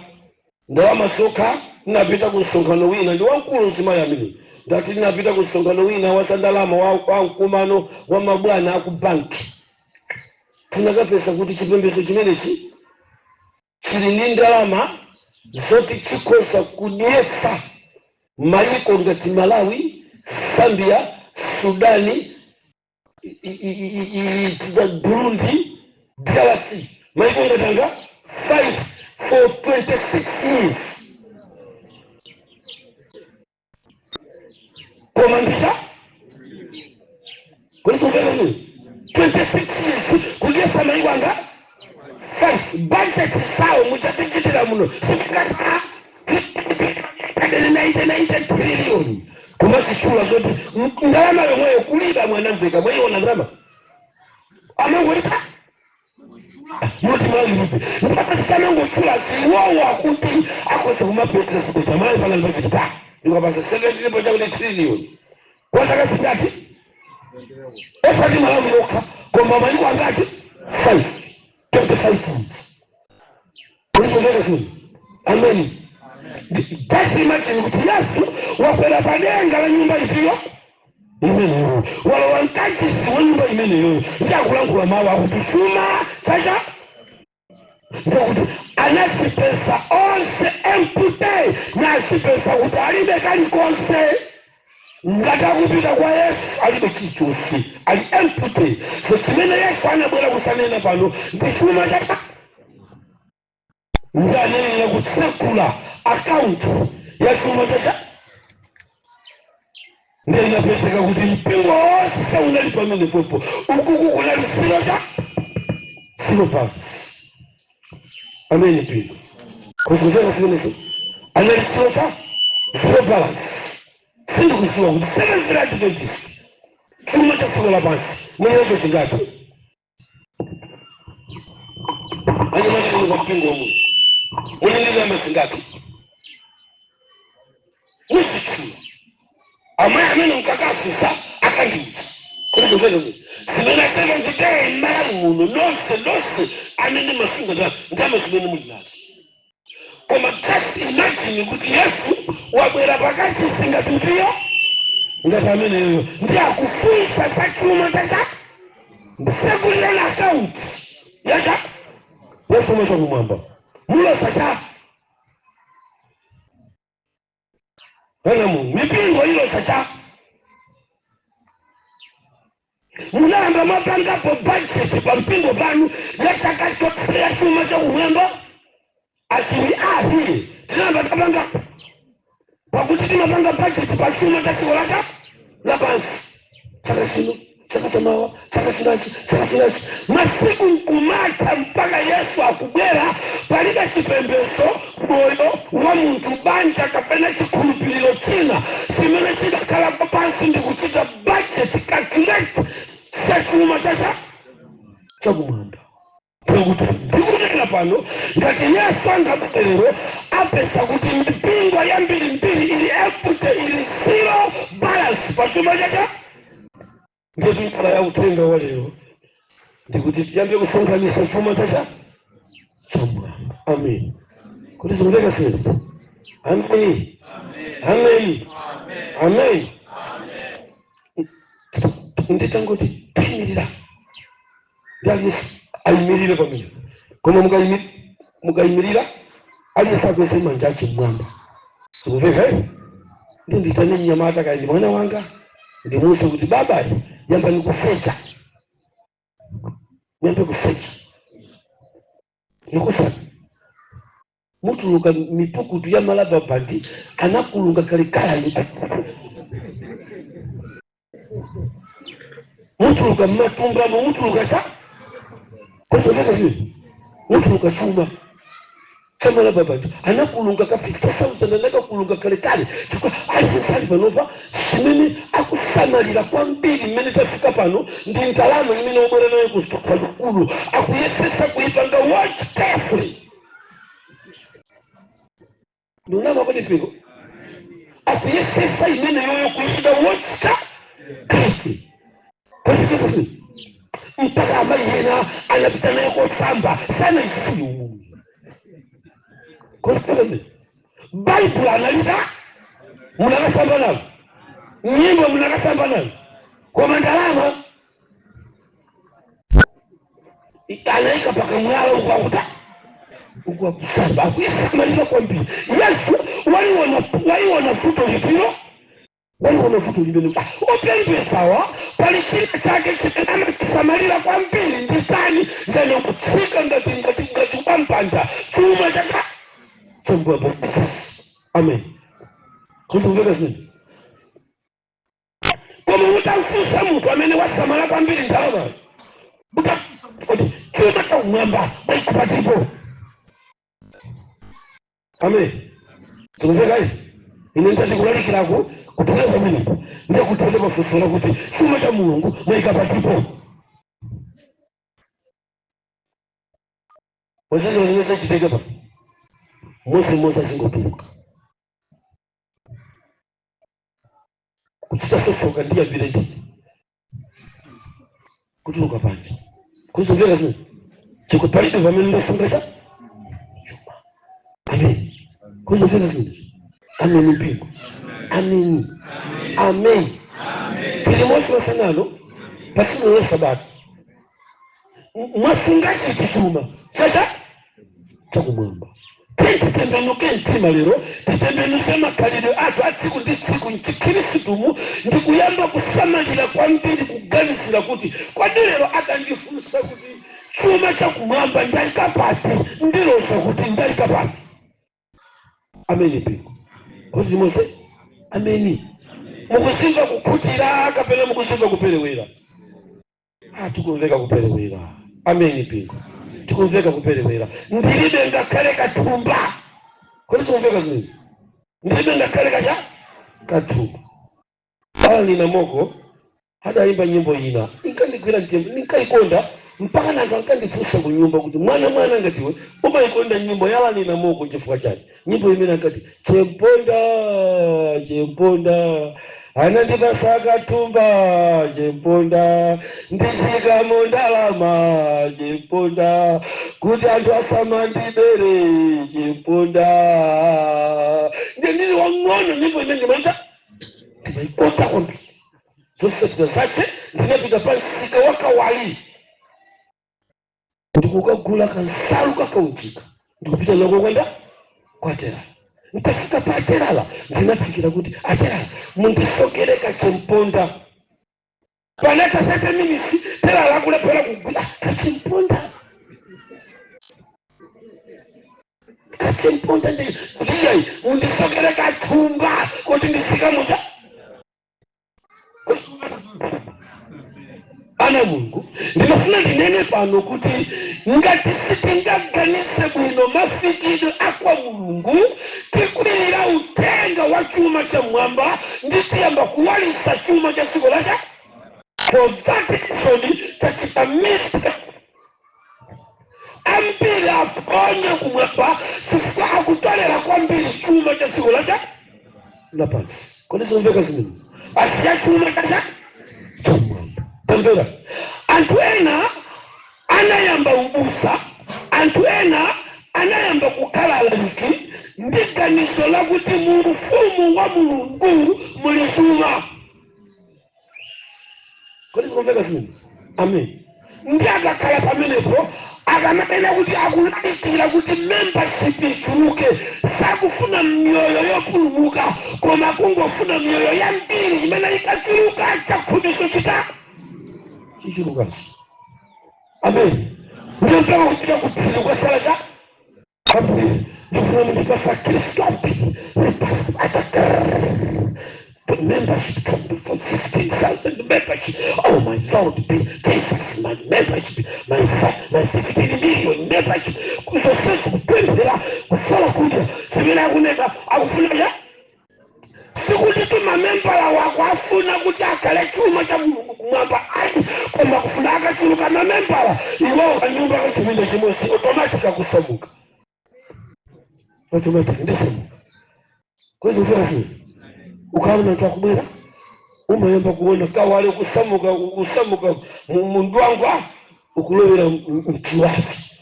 ndalama zokha. Tinapita ku msonkhano wina ndi wamkulu mzimayi amene ndati tinapita ku msonkhano wina wa zandalama wa mkumano wa mabwana aku banki. Tinakapeza kuti chipembezo chimenechi chili ndi ndalama zoti chikhoza kudyetsa mayiko ngati Malawi, Zambia, Sudani, Burundi, DRC, mayiko ngati anga 5 for 26 years. Koma ndicha kulikumveka 26 years kudyetsa mayiko anga 5, budget sawo muchatichitira muno sikasa 90 trillion, kumasichula zoti ndalama yomweyo kuliba. Mwanamveka mwayiona ndalama amangolita muti mwalimuti mpaka siwowa kuti akhoza kumapetera sikucha mali pana ndipachita ndikapasa 17 chakuti trillion kwa zaka zingati, osati Malawi yokha koma mayiko angati? 5, 25 years. Kulikumveka sini? Amen. Just imagine kuti Yesu wakwera padenga la nyumba itiyo imeneyo, walowa mkachisi wa nyumba imeneyo, ndiakulankhula mawu akuti chuma chacha, ndikuti anazipeza onse empty, nazipeza kuti alibe kalikonse. Ngati akupita kwa Yesu alibe chilichonse, ali empty. So chimene Yesu anabwera kusanena pano ndi chuma chacha, ndi anenera kutsekula akaunti ya chuma chacha. Ndiye inapezeka kuti mpingo wonse unali pamene popo ukuku kunali zero cha zero balance. Amene mpingo kuzimveka zimenezo, anali zero cha zero balance. Sindikuziwa kuti Seventh Adventist chuma cha dziko lapansi mulilecho chingati. Anyamata kwa mpingo omwe muli ndi ndalama zingati? Muzitchula amayi amene mkakafusa akandiuza kuti kumveka kuti zimene Seventh Day m'Malawi muno nonse nonse amene masunga ndalama zimene muli nazo. Koma just imagine kuti Yesu wabwera pakati ngati ndiyo ngati ameneyo ndi akufunsa za chuma chacha, ndisekulirana akaunti yacha yachuma chakumwamba, mulosa cha ana mu mipingo ilosa cha. Munayamba mwapangapo budget pa mpingo panu ya chaka chonse ya chuma chakumwamba? As we are here, tinayamba tapanga, pakuti timapanga budget pa chuma cha dziko laka lapansi, chaka chino, chaka chamawa, chaka chinachi, chaka chinachi, masiku nkumatha mpaka Yesu akubwera. Palibe chipembedzo, moyo wa munthu, banja kapena chikhulupiriro china chimene chidakhalapo pansi ndi kuchita budget calculate cha chuma chacha chakumwamba. Ndikuti ndikunena pano, ngati Yesu angabwerero apeza kuti mipingo yambirimbiri ili empty, ili zero balance pa chuma chacha. Ndiye njala ya uthenga wa lero ndikuti tiyambe kusonkhanitsa chuma chacha chamwamba. Amen. Kuti zikumveka sezi? Amen, amen, amen. Nditangoti tiyimirira ndi aliyense ayimirire pamene, koma mukayimirira aliyense akweze manja ake mmwamba. Zikumveka eh? Ndi nditane mnyamata kaya ndi mwana wanga, ndimuwuze kuti, "Baba, yambani kusecha, muyambe kusecha." Nikusana mutuluka mipukutu ya ma rubber band anakulunga kalekale, mutuluka mmatumbamo, mutuluka cha kozomeka zii, mutuluka chuma. Samalababatu anakulunga ka 50,000, anakakulunga kalekale, chifukwa alinsali panopa chimene akusamalira kwambiri mmene tafika pano ndi ndalama imene wabwera nayo kusukulu, akuyesesa kuipanga watch carefully. Ndiunama kodi mpingo? Akuyesesa imene yoyo kuichita watch carefully kodi, mpaka amayi ena anapita nayo kosamba, sana isiyi umumu. Kodi Baibulo analita munakasamba nalo, nyimbo munakasamba nayo, koma ndalama anaika pakamwala ukwakuta ukwakusamba, akuisamalira kwambiri. Yesu waliona, waiona futo lipiro, waliona futo limene opembesawa pali china chake chimene amachisamalira kwambiri nditani ndene kutsika ngati kwampanda chuma chaka chambwamba. Amen. Kuzikumveka zinthu, koma utamfunsa munthu amene wasamala kwambiri ndalama kuti chuma chakumwamba mwaikapatipo? Amen. Zikumveka izi? Ine ndati kulalikirako kuthera pamenepo, ndiye kuthera pafunso lakuti chuma cha Mulungu mwaikapatipo? Wazanza zachiteka pa mmodzi azingotuluka kuchita sosoka, ndiyambire ndine kutuluka panja. Kuzomveka zino chiko palibe pamene ndasunga cha chuma. Amen. Kuzomveka zino? Amen mpingo. Amen, amen. Tili mosi wasanano pasiku la Sabato, mwasunga chiti chuma chacha chakumwamba? Titembenuke mtima lero, titembenuse makhalidwe athu a tsiku ndi tsiku mchikhristumu ndikuyamba kusamalira kwambiri, kuganizira kuti kodi lero akandifunsa kuti chuma chakumwamba ndayika pati, ndiloza kuti ndayika pati? Ameni mpingo. Kuti mose ameni. Mukusimva kukhutira kapena mukusimva kuperewera? Ah, tikumveka kuperewera. Ameni mpingo. Tikumveka kuperewera, ndilibe ngakhale kathumba. Kodi tikumveka zimene? Ndilibe ngakhale kacha kathumba. Ala nina moko adayimba nyimbo ina inkandigwira mtima, ndinkayikonda mpaka nanthu ankandifunsa ku nyumba kuti mwana ngatiwe umayikonda nyimbo yala nina moko chifukwa chani? Nyimbo imene ankati chemponda chemponda anandipasa kathumba chemponda, ndizikamo ndalama chemponda, kuti anthu asamandibere chemponda. Ndiye ndili wang'ono nyimbo imene ndimaita ndimayikonda kwambiri. Zotsatira zake ndinapita pa msika wa Kawali ndikukagula kansalu kakaunjika, ndikupita nako kwenda kwaterala. Ntafika pa aterala ndinafikira kuti aterala mundisokere kachemponda. Panata 30 minutes terala akulephera kugwira kachemponda. Kachemponda ndi ndiyayi, mundisokere kathumba kuti ndisikamucha. Ana Mulungu, ndinafuna ndinene pano kuti ngati sitingaganize bwino mafikidwe akwa Mulungu, tikwirira uthenga wa chuma cha mwamba ndi tiyamba kuwalisa chuma cha dziko lacha. For that reason tachita mistake. Ambiri aponya kumwamba chifukwa akutolera kwambiri chuma cha dziko lacha lapansi. Kodi zimveka zimene? Asiya chuma chacha chamwamba. Tamvera, anthu ena anayamba ubusa, anthu ena anayamba kukhala alaliki ndi ganizo lakuti mu ufumu wa Mulungu muli chuma. Kodi zikumveka zimene? Amen. Ndi akakhala pamenepo akamanena kuti akulalikira kuti membership ichuluke, sakufuna miyoyo yopulumuka koma kungofuna miyoyo yambiri imene ikachuluka chakhumiso chita chichulukanso. Amen. Ndiyo mpaka kupita kuphiri kwasala cha ambiri, ndifuna mundipasa Khristu ambiri atakar the membership can be for 15,000 membership. Oh my Lord, be Jesus, my membership, my 15 million. membership, kuzonsezo, kupemphera, kusala kudya, zimene akunena akufuna cha sikuti tumamembala wako afuna kuti akhale chuma cha Mulungu kumwamba, ayi, koma kufuna akachuluka mamembala, iwowo kanyumba kachipinda chimodzi automatic akusamuka, automatic ndisamuka. Kwezofera ukaona anthu akubwera, umayamba kuona kawale kusamuka, kusamuka mundwangwa ukulowera mchiwafi,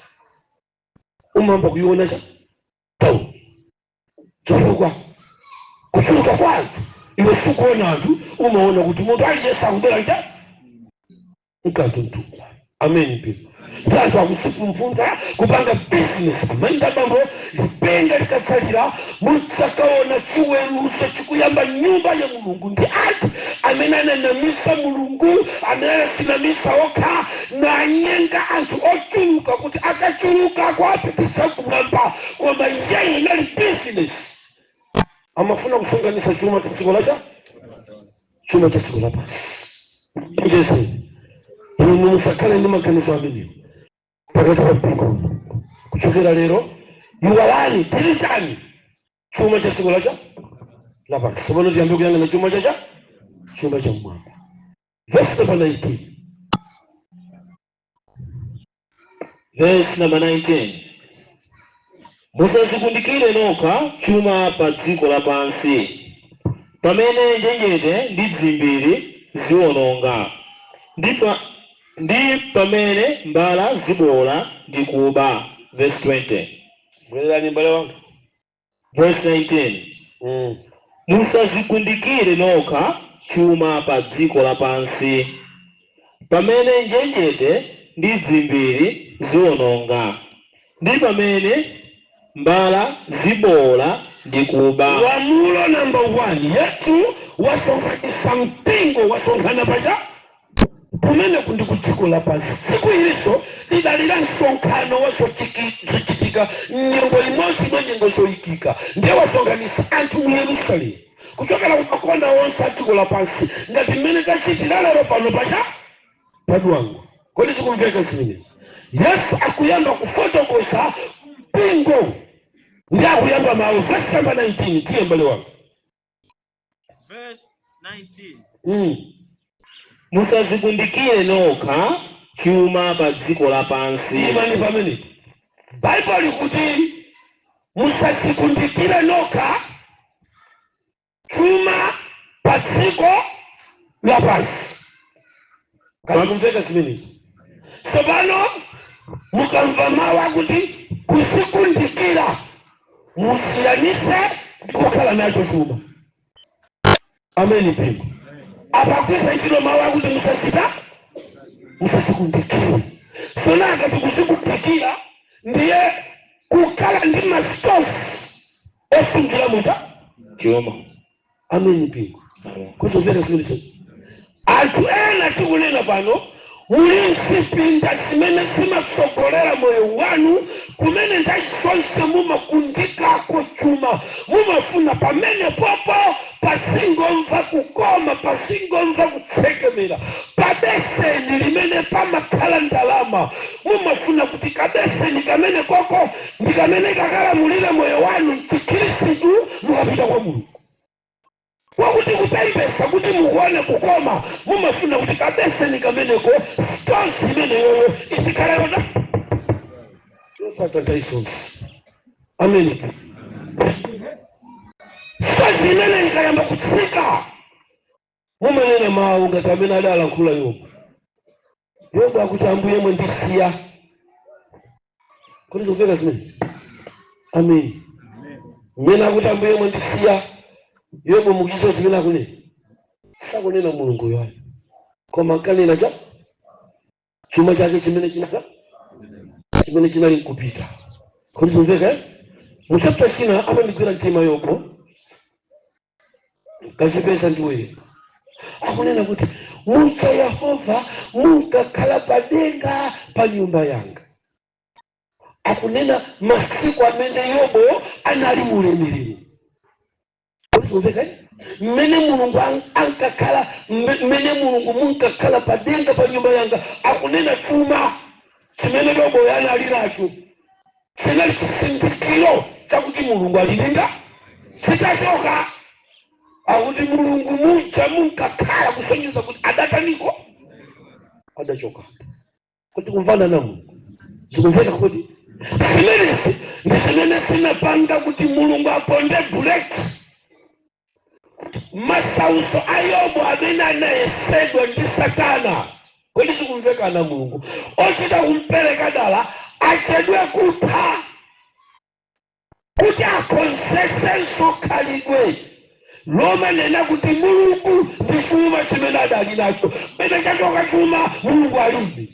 umayamba kuiona cha tau chifukwa kuchuluka kwa anthu. Iwe sikuona anthu, umaona kuti munthu aliyense akubwera cha mkanthu mtukwa. Ameni mpino. Anthu akusikumpunta kupanga business. Amainda bambo, lipenga likatsalira mutsakaona chiweruzo chikuyamba nyumba ya Mulungu ndi anthu amene ananamisa Mulungu, amene anasinamisa okha nanyenga anthu ochuluka kuti akachuluka kuapitisa kumwamba, koma iyeyo inali business. Amafuna kusunganisa chuma cha dziko lacha, chuma cha dziko lapansi. Njese inu musakhale ndi maganizo amenewo pakati pa mpingo. Kuchokera lero, iwalani, tirizani chuma cha dziko lacha lapansi. Tsopano tiyambe kuyang'ana chuma chacha, chuma cha mmwamba. Verse number 19. Verse number 19: Musadzikundikire nokha chuma pa dziko lapansi, pamene njenjete ndi dzimbiri ziwononga, ndi pamene mbala zibola ndi kuba. Verse 20. Bwererani, mbale wanga. Verse 19. Musadzikundikire nokha chuma pa dziko lapansi, pamene njenjete ndi dzimbiri ziwononga, ndi pamene mbala zibola ndi kuba. Lamulo number one, Yesu wasonkhanisa mpingo, wasonkhana pacha kumene kundi ku dziko lapansi. Tsiku iliso lidalira msonkhano wa zochitika nyengo imodzi mwa nyengo zoyikika. Ndiye wasonkhanisa anthu mu Yerusalemu kuchokera ku makona onse a dziko lapansi, ngati mmene tachitira lero pano pacha padwango. Kodi zikumveka zimenezi? Yesu akuyamba kufotokoza mpingo ndi akuyamba mawu, verse number 19. Tiye, mbale wanga. Verse 19. Musadzikundikire nokha chuma pa dziko lapansi. Imani pamenepo. Baibulo likuti musadzikundikire nokha chuma pa dziko lapansi. Kazikumveka zimenezi? Tsopano mukamva mawu akuti kuzikundikira, musiyanise ndi kukhala nacho chuma. Ameni mpingo. Apagwisa ntchito mawu akuti musachita, musazikundikire. Sona akati kuzikundikira ndiye kukhala ndi ma stores osungira mucha chuma. Ameni mpingo. Kuzomveka zimenezo? Anthu ena tikunena pano muli mzipinda zimene zimatsogolera moyo wanu, kumene nthawi zonse mumakundikako chuma. Mumafuna pamene popo pasingomva kukoma, pasingomva kutsekemera, pabeseni limene pamakhala ndalama. Mumafuna kuti kabeseni kamene koko ndi kamene kakalamulire moyo wanu mchikhristu mukapita kwa Mulungu, wakuti kupembesa kuti mukuone kukoma. Mumafuna kuti kabeseni kameneko, stores imeneyoyo izikhala yota yotata nthawi zonse. Ameni. Stores imene ikayamba kutsika, mumanena mawu ngati amene adalankhula Yobu. Yobu akuti, "Ambuye, mwandisiya." Kuti zikumveka zimene? Ameni. Mmene akuti, "Ambuye, mwandisiya," Yobu mukuchidziwa zimene akunena? Sakunena Mulungu yoyo, koma nkanena cha chuma chake chimene chinaka, chimene chinali nkupita. Kodi zimveka, eh? Mu chapter china amandigwira mtima Yobu, kachipeza ndiwerenga, akunena kuti, "Muja Yehova munkakhala padenga pa nyumba yanga." Akunena masiku amene Yobo anali mulemerero. Kodi zimveka, eh? Mmene Mulungu ankakhala, mmene Mulungu munkakhala padenga pa nyumba yanga, akunena chuma. Chimene Yobu anali nacho chinali chisindikiro chakuti Mulungu alilinda. Chitachoka, akuti Mulungu muja munkakhala, kusonyeza kuti adataniko? Adachoka. Kuti kumvana na Mulungu zikumveka? Kuti zimenezi ndi zimene zinapanga kuti Mulungu aponde buleki. Masauso a Yobu amene anayesedwa ndi Satana, kodi zikumveka na Mulungu? Ochita kumpereka dala achedwe kutha kuti akonzesenso khalidwe lomanena kuti Mulungu ndi chuma chimene adali nacho. Pene chachoka chuma, Mulungu alibe.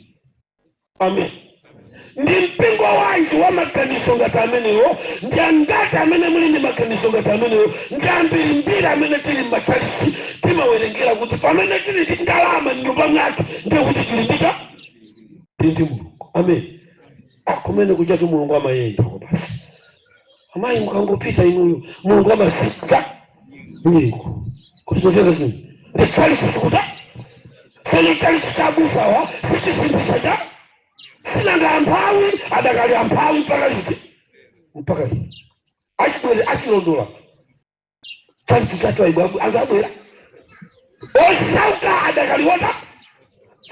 Amen. Ndi mpingo wanji wa maganizo ngati amenewo? Ndi angati amene muli ndi maganizo ngati amenewo? Ndi ambirimbiri amene tili m'matchalisi. Timawerengera kuti pamene tili ndi ndalama m'nyumba mwathu, ndiye kuti tili ndicha tili ndi Mulungu. Amen. Akumene kuchatu Mulungu amayenda basi. Amayi, mukangopita inuyo, Mulungu amasika nyengo. Kuti zomveka zino ndi tchalisi sikuta sene tchalisi chabusawa sichisindisa cha sinanga amphawi adakali amphawi mpaka liti? Mpaka liti? Achibwere achilondola tchalisi chacho aibwe angabwera osauka adakaliwota,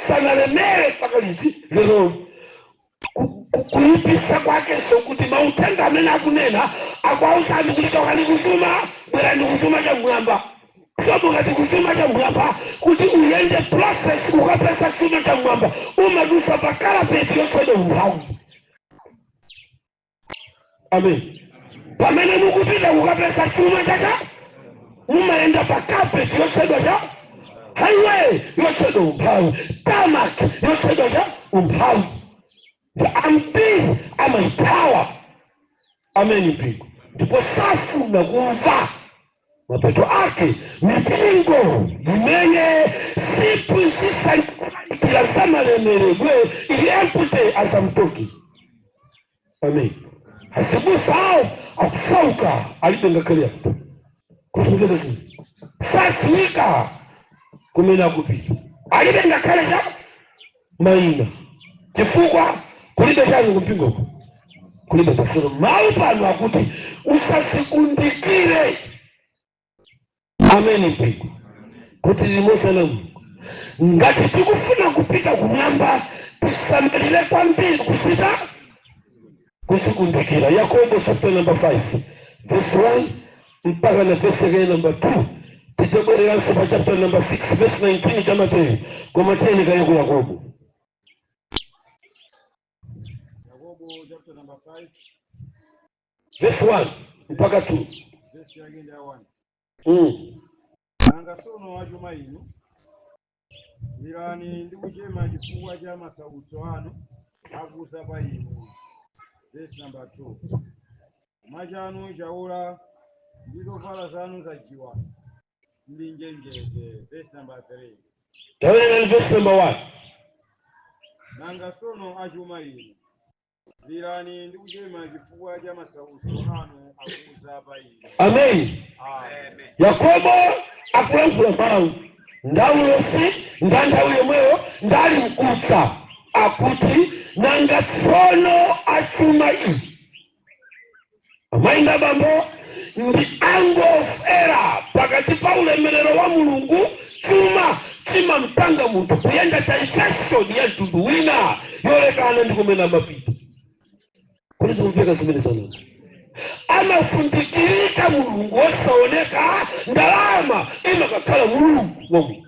sanalemere mpaka liti? Lero kuyipisa kwakenso kuti mauthenga amene akunena akuauzani kuti chokani kuchuma, bwerani kuchuma cha mwamba. Sobo ngati kuchuma cha mwamba, kuti uyende process ukapesa chuma cha mwamba, umadusa pa carpet yoswedwa umphawi. Amen. Pamene mukupita kukapesa chuma chacha, mumayenda pa carpet yotchedwa cha highway yotchedwa umphawi, tarmac yotchedwa cha umphawi. Ndi ambiri amayithawa. Ameni mpingo. Ndipo safuna kumva. Mapeto ake mipingo imene siphunzitsa kulalikira za malemeredwe ili empty as I'm talking. Amen. Azibusa awo akusauka, alibe ngakhale apo kutumikira zinthu, sadziwika kumene akupita, alibe ngakhale cha mayina, chifukwa kulibe chani kumpingoko? Kulibe pasero. Mawu pano akuti usazikundikire. Ameni mpingo. Kuti limosana Mulungu, ngati tikufuna kupita kumwamba, tisamalire kwambiri kusita kuzikundikira. Yakobo chapter number 5 verse 1 mpaka na verse yake number 2. Tidzabwereranso pa chapter number 6 verse 19 cha Mateyu, koma tiyeni kaye ku Yakobo. Yakobo chapter number 5 verse 1 mpaka 2. Verse yake ndi ya 1. Nanga tsono achuma inu, lirani ndi kuchema chifukwa cha masautso anu akudza pa inu. Verse number 2. Chuma chanu chaola ndi zovala zanu zajiwa ndi njenjete. Verse number 3. Tawerengani verse number 1. Nanga tsono achuma inu, lirani ndi kuchema chifukwa cha masautso anu akudza pa inu. Amen. Amen. Yakobo akulankhula mawu ndaulosi nda nthawi yomweyo ndali mkutsa, akuti nanga tsono achuma iyi, amayi ndi abambo, ndi angofera pakati pa ulemerero wa Mulungu. Chuma chimampanga munthu kuyenda direction ya mtundu wina yolekana ndi kumene amapita. Kodi zikumveka zimene zanena? Amafundikirika Mulungu wosaoneka, ndalama imakakhala mulungu wa munthu.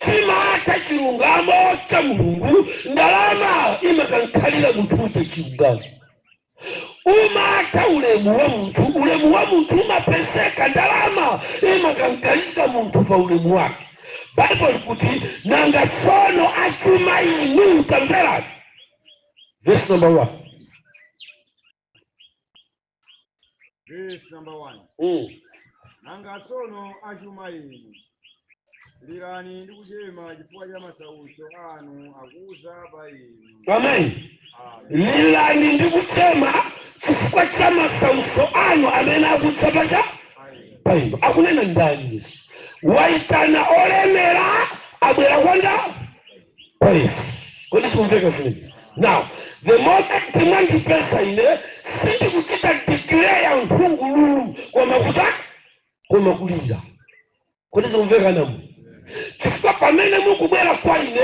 Chimatha chilungamo cha Mulungu, ndalama imakankhalira munthu uja chilungamo. Umatha ulemu wa munthu, ulemu wa munthu umapeseka, ndalama imakankalika munthu pa ulemu wake. Baibulo likuti nanga tsono achuma inu, tamverani verse number 1. Verse number 1. Nanga tsono achuma inu, lirani ndi kuchema chifukwa cha masautso anu akudza pa inu. Amen. Amen. Lirani ndi kuchema chifukwa cha masautso anu amene akudza pacha Amen. pa inu. Akunena ndani? Yesu waitana olemera, abwera kwanda kwa Yesu. Kodi Zikumveka zimene? Now the moment mwandipeza ine, sindikuchita declare nkhungululu, koma kuta koma kulira. Kodi zikumveka namu? Chifukwa pamene mukubwera kwa ine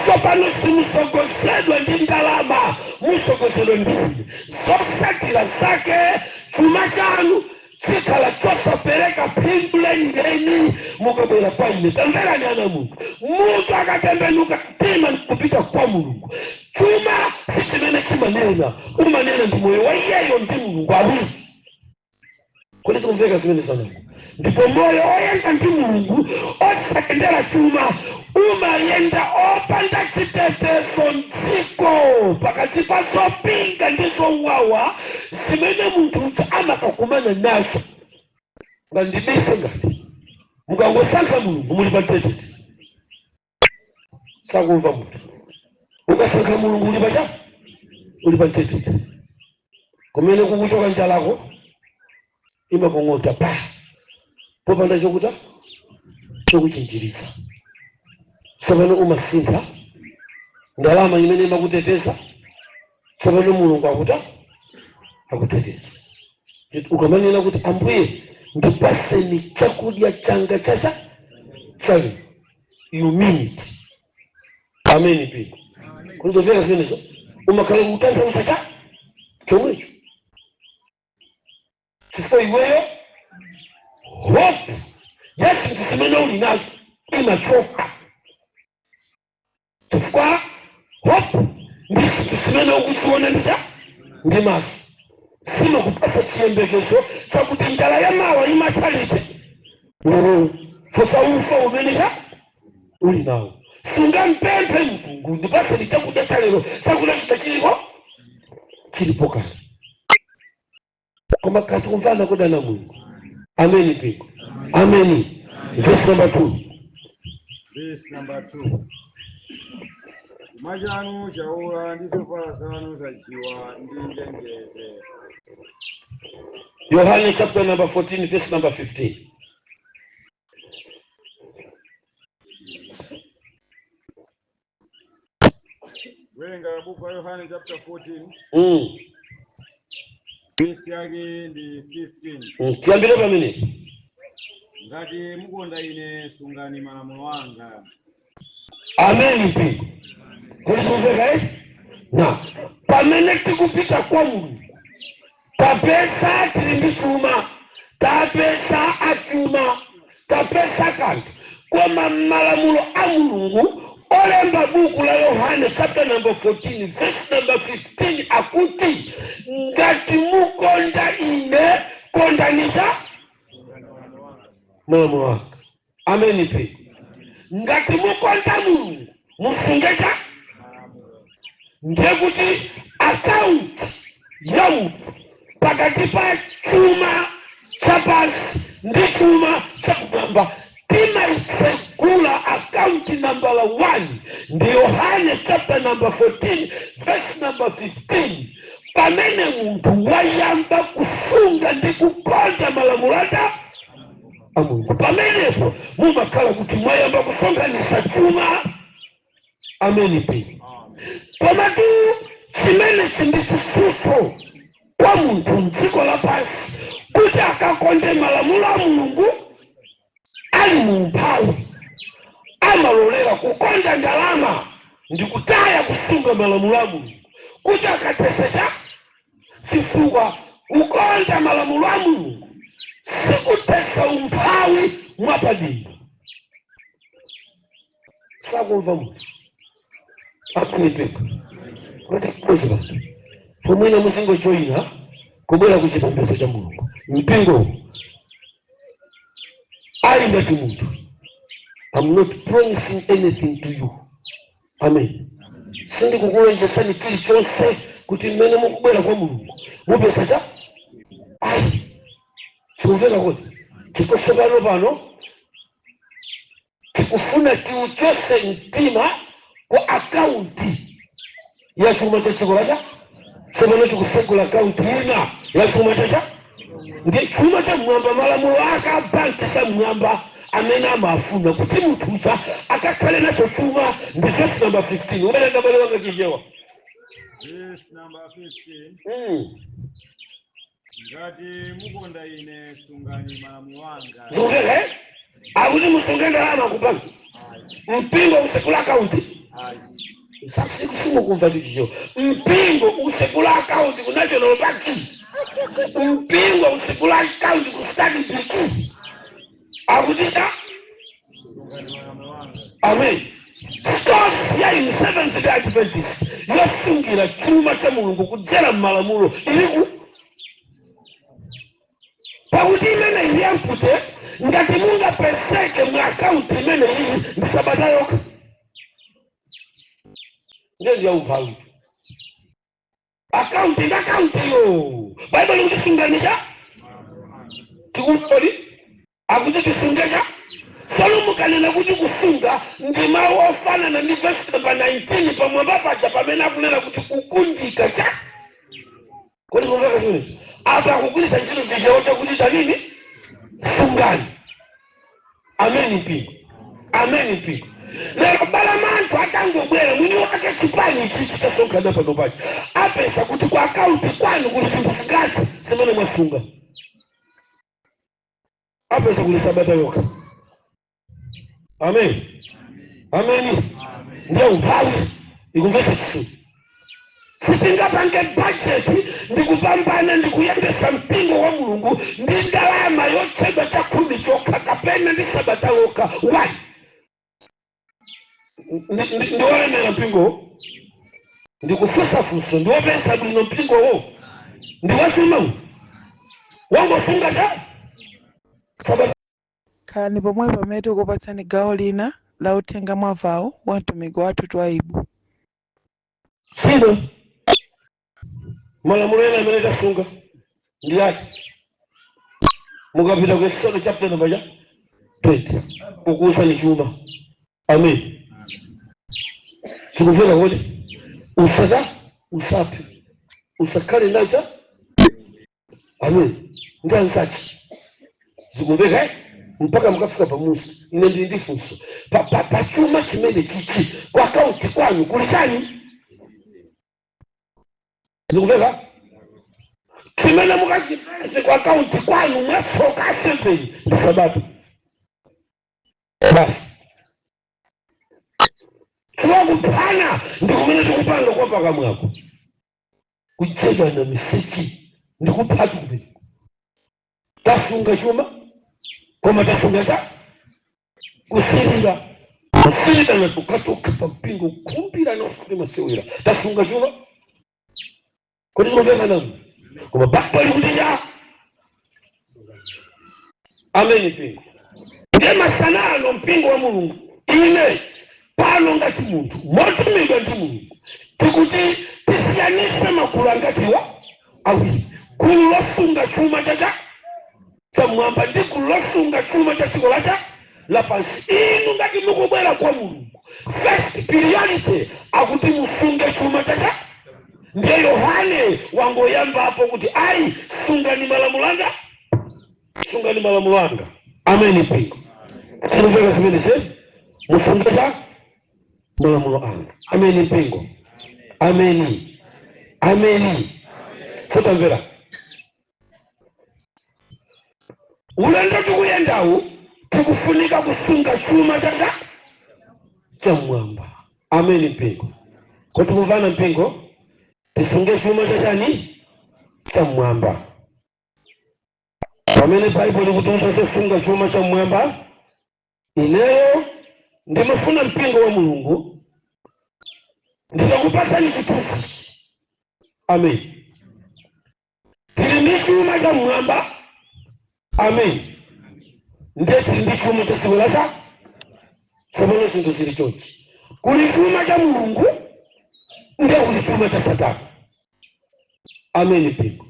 tsopano, simusogozedwa ndi ndalama, musogozedwa ndi ine. Zotsatira zake, chuma chanu chikhala chosapereka phindu lenileni mukabwera kwa ine. Tamverani ana, Mulungu, munthu akatembenuka mtima kupita kwa Mulungu, chuma si chimene chimanena, umanena ndi moyo wa iyeyo ndi Mulungu awiri. Kodi zikumveka zimene zanango? Ndipo moyo oyenda ndi Mulungu, osakendera chuma, umayenda opanda chitetezo mdziko pakati pa zopinga ndi zowawa zimene munthu uja amakakumana nazo. Ngandibise, ngati mukangosankha Mulungu, muli pa mtetete. Sakumva munthu. Ukasankha Mulungu, uli pacha, uli pa mtetete. Kumene kukuchoka njalako imakong'ota pa popanda chokuta chokuchinjiriza. Tsopano umasintha ndalama imene imakuteteza, tsopano Mulungu akuta akuteteza. Ukamanena kuti, "Ambuye, ndipaseni chakudya changa chacha chalero," you mean it. Amen. Piko kunzomveka zimenezo? Umakhala kutanthauza cha chomwecho, chifukwa iweyo hope ya zinthu zimene uli nazo imachoka, chifukwa hope ndi zinthu zimene ukuziona ndicha ndi maso, simakupasa chiyembekezo chakuti njala ya mawa imathalite fosa ufa umene cha uli nawo. Sungampemphe Mulungu, "Ndipaseni chakudya cha lero," chakudya chita chiliko, chilipo kale. Koma kasi kumvana kudana Mulungu? Ameni piko, ameni. Verse number 2. Verse number 2. Chuma chanu chaola ndi zovala zanu zajiwa ndi njenjete. Yohane chapter number 14, verse number 15. Kuwerenga buku la Yohane chapter 14, verse yake ndi 15. Tiyambire pamene. Ngati mukonda ine, sungani malamulo anga. Ameni mpingo, kuli kumveka eh? Na pamene tikupita kwa Mulungu, tapeza tili ndi chuma, tapeza achuma, tapeza kanthu, koma malamulo a Mulungu olemba buku la Yohane chapter number 14, verse number 15 akuti, "Ngati mukonda ine, kondanisa malamulo anga." Ameni pe. Ngati mukonda Mulungu, musungecha. Ndiye kuti akaunti ya munthu pakati pa chuma chapansi ndi chuma chakumwamba, timaitsegula akaunti nambala 1 ndi Yohane chapter number 14, verse number 15, pamene munthu wayamba kusunga ndi kukonda malamulo ata a Mulungu. Pamenepo mumakhala kuti mwayamba kusonkhanitsa chuma. Ameni pe. Komatu chimenechi ndi chitsutso kwa munthu mdziko lapansi kuti akakonde malamulo a Mulungu ali mu umphawi. Amalolera kukonda ndalama ndi kutaya kusunga malamulo a Mulungu kuti akathesesha, chifukwa kukonda malamulo a Mulungu sikutesa umphawi mwapadera. Sakumva munthu. Akunipeka kuti kuzi pano pomwena muzingojoyina kubwera ku chipembedzo cha Mulungu, mpingo ali ngati munthu. I'm not promising anything to you. Amen. Sindikukulonjesani chilichonse kuti mmene mukubwera kwa Mulungu mupeza cha ayi. Sikumveka kuti chifukwa pano pano tikufuna tiuchose mtima ku akaunti ya chuma cha dziko lacha. Tsopano tikusegula akaunti ina ya chuma chacha ndi chuma cha mwamba, malamulo ake a banki cha mwamba. Amene amafuna kuti munthuja akakhale nacho chuma ndi verse number 15. Umerenga, bale wanga, Chichewa. Verse number 15. Ngati mukonda ine, sungani malamulo anga. Zikumveka, eh? Akuti musunge ndalama kubanki? Ayi. Mpingo usekula akaunti? Ayi. Simukumva ndichicho. Mpingo usekula akaunti ku National Bank? Mpingo usekula akaunti ku Stanbic? Akuti ta Sungani malamulo anga. Amen. Source ya inu Seventh Day Adventist yosungira chuma cha Mulungu kudzera mmalamulo iliku pakuti imene ili yampute. Ngati mungapeseke mu akaunti imene iyi ndi sabata yokha, ndiye ndiyaumphawi. Akaunti ndi akaunti yo, Baibulo kuti sunganisha tikumvoli, akuti tisungesha. Solomo kanena kuti kusunga ndi mawu ofanana ndi verse number 19 pamwamba paja, pamene akunena kuti kukundika cha. Kodi kumveka zimenezi? Apa akugwiritsa ntchito Chichewa chakuti tanini sungani. Ameni mpingo, ameni mpingo. Lero balamanthu atangobwera mwini wake chipani ichi chitasonkhana pano pachi, apeza kuti ku akaunti kwanu kuli zinthu zingati zimene mwasunga? Apeza kuli sabata yokha. Amen, ameni. Ndiye umphawi ikumvetsa chisoni. Sitingapange bajeti ndikupambana ndikuyendesa mpingo wa Mulungu ndi ndalama yotchedwa chakhumi chokha kapena ndi sabata lokha. Why? Ndiwolemera mpingowo? Ndikufunsafunsa, ndiwopesa bwino mpingowo? Ndiwachuma wangosunga cha sabata? Khalani pomwe pamene tikupatsani gawo lina la uthenga mwavawo wa mtumiki wathu Twaibu. Sino malamulo ena amene tasunga ndi ati? Mukapita ku Exodo chapter number cha 20, ukuuza chuma. Amen. Sikumveka kodi? Usaka, usaphe, usakhale nacha. Amen. Ndi anzake. Zikumveka, eh? Mpaka mukafika pamusi. Ine ndili ndi funso pa chuma chimene chichi kwa akaunti kwanu kuli chani? Zikumveka? Chimene mukachipeze kwa akaunti kwanu mwatsoka 7 ndi sabata basi. Chiwakuphana ndi kumene tikupanga kwa pakamwako, kuchedana misechi ndikuphatu kumene. Tasunga chuma, koma tasunga cha kusirira, kusirirana tukatuka pampingo, kukhumbirana osati masewera. Tasunga chuma kodi? Tikumveka namu? Koma Baibulo likuti cha. Ameni mpingo. Ndiye masanano mpingo wa Mulungu, ine pano ngati munthu motumidwa ndi Mulungu, tikuti tisiyanise magulu angatiwa? Awiri: gulu losunga chuma chacha chamwamba ndi gulu losunga chuma cha dziko lacha lapansi. Inu ngati mukubwera kwa Mulungu, first priority akuti musunge chuma chacha. Ndiye Yohane wangoyambapo kuti ayi, sungani malamulo anga, sungani malamulo anga. Ameni mpingo. Kumveka zimenezi? Musunge cha malamulo anga. Ameni mpingo, ameni, ameni. Sotamvera, ulendo tikuyendawu tikufunika kusunga chuma chaka chamwamba. Ameni mpingo. Kuti kumvana mpingo, tisunge chuma chachani? Chamwamba. Pamene Baibulo likutiuza zosunga chuma chamwamba, ineyo ndimafuna mpingo wa Mulungu ndizakupasani chithunzi. Amen. Tili ndi chuma chamwamba. Amen. Ndiye tili ndi chuma cha dziko lacha. Tsopano zinthu zili chonchi: kuli chuma cha Mulungu, ndiye kuli chuma cha Satana. Amen mpingo.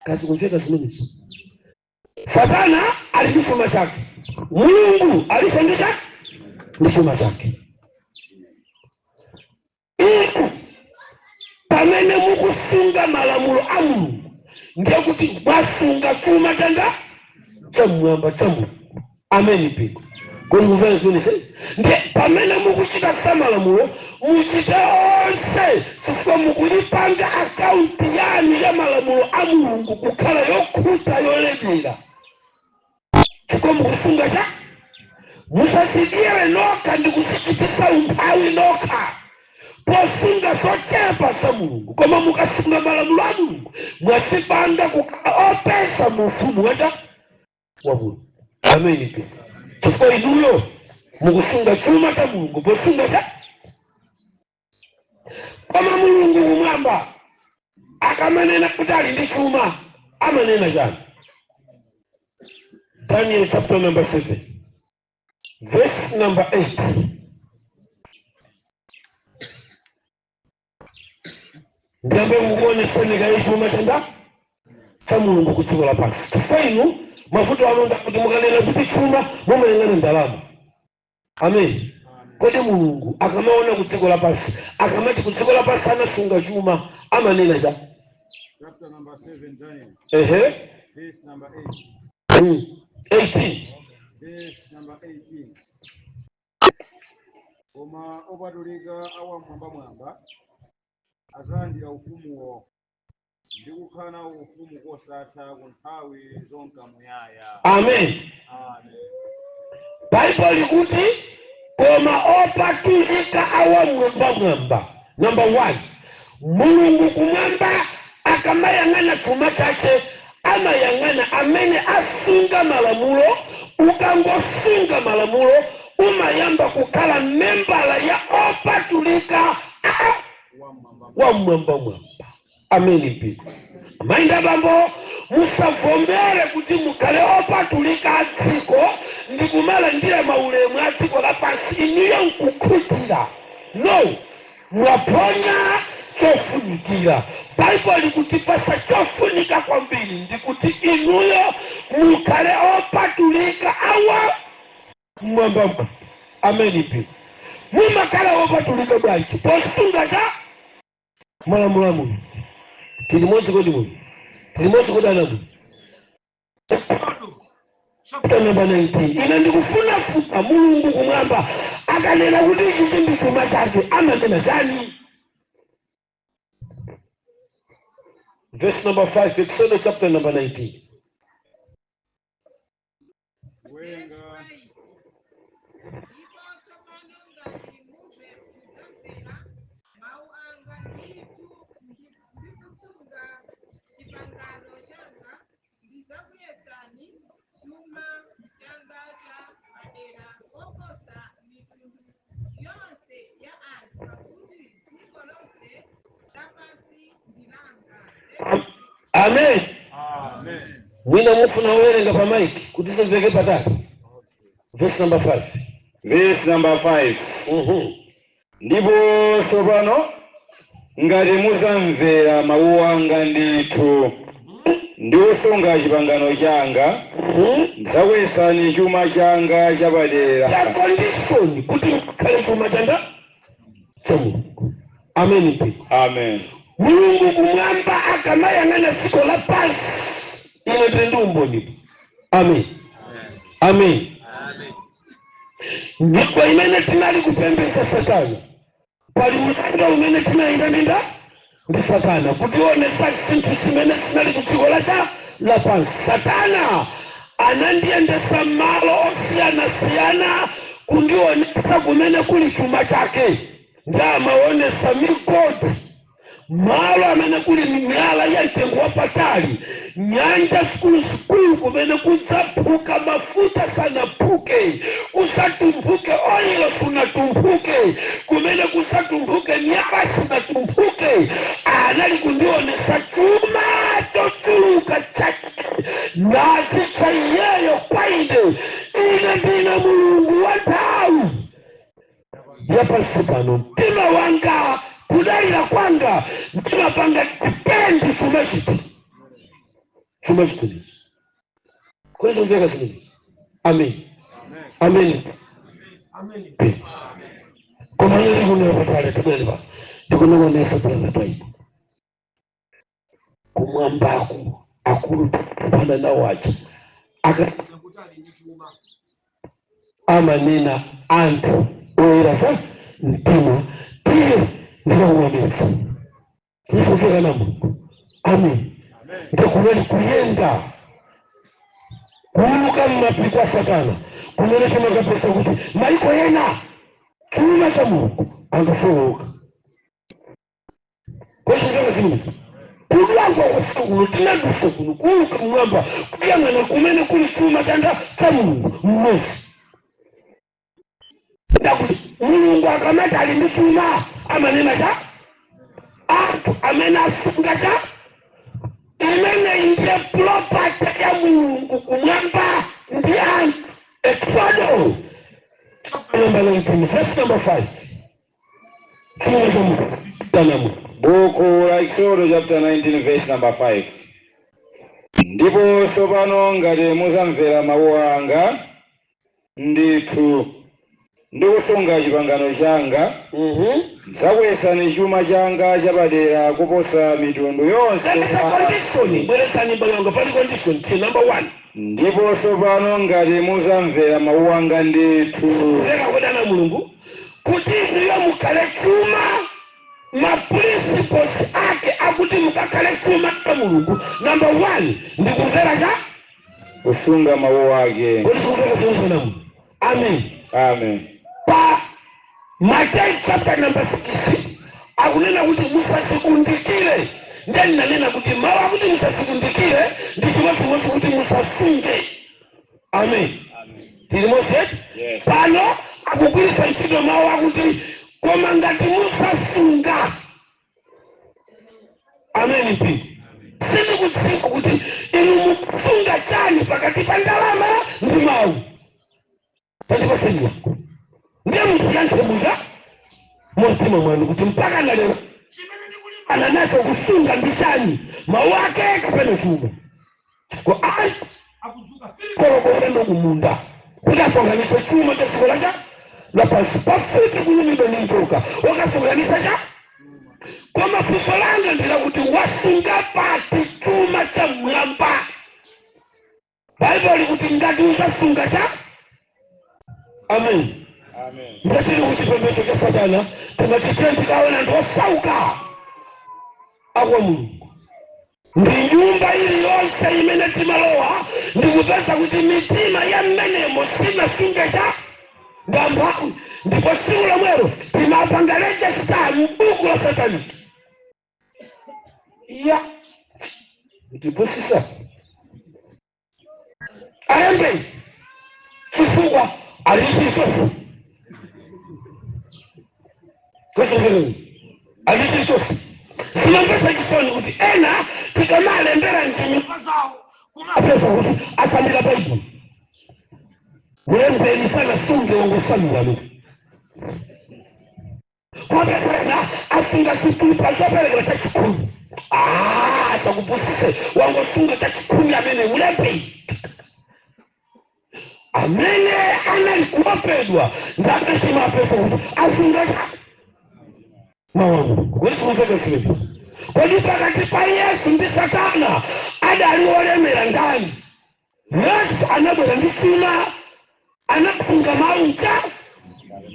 Kazi kumveka zimenezo? Satana ali ndi chuma chake, Mulungu aliso ndi cha ndi chuma chake. Inu pamene mukusunga malamulo a Mulungu, ndiye kuti mwasunga chuma changa chamwamba cha Mulungu. Ameni mpingo. Kodi kumvera zimenezi? Ndiye pamene mukuchita samalamulo, muchite onse, chifukwa mukulipanga akaunti yanu ya malamulo a Mulungu kukhala yokhuta, yolemera, chifukwa mukusunga cha. Musasidire nokha ndi kusichitisa umphawi nokha posunga zochepa za Mulungu, koma mukasunga malamulo a Mulungu, mwazipanga kukhala opeza mu ufumu wacha wa Mulungu. Ameni mpingo. Chifukwa inuyo mukusunga chuma cha Mulungu posunga cha. Koma Mulungu kumwamba akamanena kuti ali ndi chuma, amanena chani? Daniel chapter number 7 verse number 8. Ndiyambe kukuoneseni kaye chuma chanda cha Mulungu ku dziko lapansi, chifukwa inu mavuto anu ndakuti mukanena kuti chuma, mumayang'ana ndalama. Amen. Kodi Mulungu akamaona ku dziko lapansi, akamati ku dziko lapansi anasunga chuma, amanena cha? Chapter number 7, Daniel, Ehe. verse number 8. 18. Verse number 18. Koma opatulika awamwambamwamba adzalandira ufumuwo ndi kukhala nawo ufumu kosatha ku nthawi zonka muyaya. Amen. Amen. Baibulo likuti koma opatulika awamwambamwamba. Number one, Mulungu kumwamba akamayang'ana chuma chache, amayang'ana amene asunga malamulo. Ukangosunga malamulo, umayamba kukhala membala ya opatulika a wamwambamwamba. Ameni mpingo. Amayi ndi abambo, musavomere kuti mukhale opatulika a dziko ndi kumalandira maulemu a dziko lapansi, inuyo nkukhutira. No, mwaponya chofunikira. Baibulo likutipasa chofunika kwambiri, ndikuti inuyo mukhale opatulika awa mwambamwamba. Ameni mpingo. Mumakhala opatulika bwanji? Posunga cha malamulo a Mulungu. Tili modzi kodi muno? Tili modzi kodi anamu? Chapter number 19. Ine ndikufunafuna Mulungu kumwamba akanena kuti ichi ndi chuma chake, amanena chani? Verse number 5, Exodus chapter number 19. Kuwerenga. Ndipo tsopano ngati mudzamvera mawu anga ndithu ndi kusunga chipangano changa, ndidzakuyesani chuma changa cha padera koposa mitundu yonse ya anthu, pakuti dziko lonse lapansi ndi langa. Amen. Amen. Mwina mufuna kuwerenga pa mic kuti simveke patali. Verse number 5. Verse number 5. Ndipo tsopano ngati mudzamvera mawu anga ndithu ndi kusunga chipangano changa, ndidzakuyesani chuma changa chapadera. Ya condition kuti mukhale chuma changa cha Mulungu. Amen mpingo. Amen. Mulungu kumwamba akamayang'ana dziko lapansi, ine ndili ndi umbonipo. Amen, amen. Ndipo imene tinali kupembedza Satana, pali ulendo umene tinayenda ndi Satana kutionesa zinthu zimene zinali ku dziko lacha lapansi. Satana anandiyendesa malo osiyanasiyana kundionesa kumene kuli chuma chake. Ndamaonesa migodi, malo amene kuli miyala ya mtengo wapatali, nyanja zikuluzikulu kumene kudzaphuka mafuta sanaphuke, kusatumphuke oil sunatumphuke, kumene kusatumphuke miyala sinatumphuke. Anali kundionesa chuma chochuluka chake nazi cha iyeyo kwa ine. Ine ndine Mulungu wa nthawi yapansi pano. Mtima wanga, kudalira kwanga, ndimapanga depend chuma chiti? Chuma chimenezi. Kodi zimenezi? Amen, amen. Koma ine ndikunena patale tabwere pa ndikunong'onesa brother Taibu, kumwambaku akulu kupanda nawo aja akakuti ali ndi chuma. Amanena anthu oyera za mtima, tiye ndikakuonetsa ndikufika na Mulungu. Amen. Ndikunali kuyenda kuuluka mmapiko a Satana kumene timakapesa kuti maiko ena chuma cha Mulungu angafowoka kwezvingava zvinhu kudangwa kwese kuno tinadusa kuno kuuluka kumwamba kuyang'ana kumene kuli chuma chanda cha Mulungu mmozi. Ndakuti Mulungu akamati ali ndi chuma, amanena cha anthu amene asunga cha imene ndiye property ya Mulungu kumwamba ndi anthu. Exodo chapter number 19, verse number 5, chuma cha Mulungu kana Mulungu. Buku la Exodo chapter 19 verse number 5: Ndipo tsopano ngati muzamvera mawu anga ndithu ndi kusunga chipangano changa, ndidzakuyesani chuma changa chapadera kuposa mitundu yonse. That is a condition. Bweresani balongo pali condition ti number one. Ndipo tsopano ngati muzamvera mawu anga ndithu. Leka kudana Mulungu kuti inuyo mukhale chuma, ma principles ake akuti mukakhale chuma cha Mulungu, number one ndi kumvera cha kusunga mawu ake. Kuti kumvera chuma cha Mulungu. Amen. Amen. Pa Mateyu chapter number 6 akunena kuti musasikundikire. Ndeni nanena kuti mawu akuti musasikundikire ndi chimodzimodzi kuti musasunge. Amen. Tili mose? Yes. Pano akugwiritsa ntchito mawu akuti koma ngati musasunga. Amen. Mpi sindikudziwa kuti inu mukusunga chani pakati pa ndalama ndi mawu pandipaseni yako. Ndiye musiyankhe muza mumtima mwanu kuti mpaka na lero chimene ndikulimbana nacho kusunga ndi chani, mawu ake kapena chuma? Ko anthu akuzuka kolokolendo kumunda kuti asonkhanitse chuma cha dziko lacha lapansi, pafupi kulumidwa ndi njoka wakasonkhanitsa cha. Koma funso langa ndilakuti wasunga pati chuma cha mwamba? Baibulo likuti ngati usasunga cha. Amen. Amen. Ngatili kuchipembedzo cha Satana, timati tikaona anthu osauka akwa Mulungu ndi nyumba iliyonse imene timalowa ndikupeza kuti mitima ya mmenemo sinasunge cha ndamphawi, ndipo tsiku lomwelo timapanga register m'buku la sataniki ya ndipusisa alembe chifukwa alisisofu kwesengeni alisisofu. Simamvesa chisoni kuti ena tikamalembera mzinyumba zawo kumapeza kuti asambira Baibulo, mulembeni sana sunge wangosamira kumapeza ena asunga situpa zoperekera chachikumi. Ah, chakupusise wangosunga chachikumi amene mulembei amene anali kuopedwa ndakatimapesa kuti asunga mawangu kuti tikumveka silepo. Kodi pakati pa Yesu ndi Satana adali olemera ndani? Yesu anabwera ndi chuma, anafunga mawu cha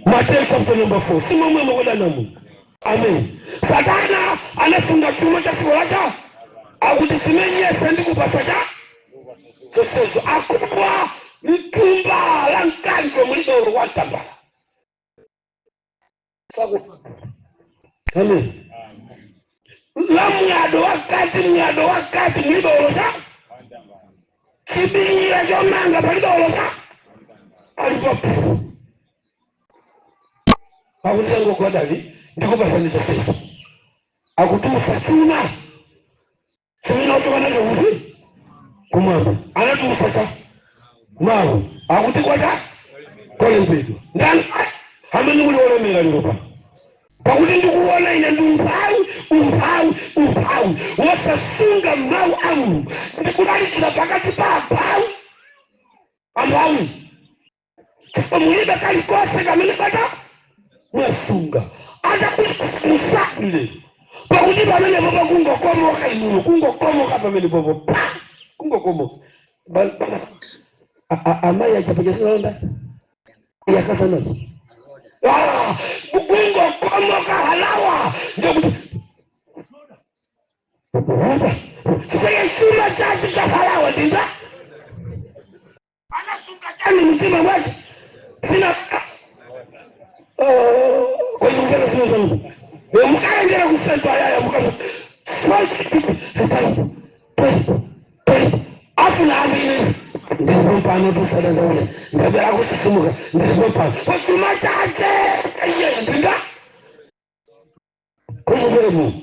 Mateyu chapter number 4, simomwe makodana Mulungu? Amen. Satana anafunga chuma cha dziko lacha, akuti simenyese ndikupasa cha zonsezo. Akubwa mtumba la mkanjo mulibe ulu wa mtambala. Amen. La mwado wakati mwado wakati mulibe olo cha chibinyira chomanga palibe olo cha alipo pakuti angogwadavi ndikupasani zonsezo. Akutulusa chuma chimene wachoka nacho kuti kumwamba, anatulusa cha mawu akuti kwacha kolembedwa. Ndani amene muli olemera lero pano? Pakuti ndikuona ine ndi umphawi, umphawi, umphawi wosasunga mawu a Mulungu. Ndikulalikira pakati pa amphawi, amphawi, chifukwa mulibe kalikonse kamene kata mwasunga. Atakumusabile pakuti pamene popo kungokomoka inuyo, kungokomoka pamene popo pa kungokomoka. Amayi achapachasinaonda. Yakasanazo kungokomoka halawa ndekuti chuma chake cha halawa ndinda anasunga chani mtima mwake sina kwenye sina zangu mukaendera kusento ayaya muka afuna amine ndiripo pano tusadandaule ndabera kusisimuka ndiripo pano chuma chake iye ndinda kuzunguremu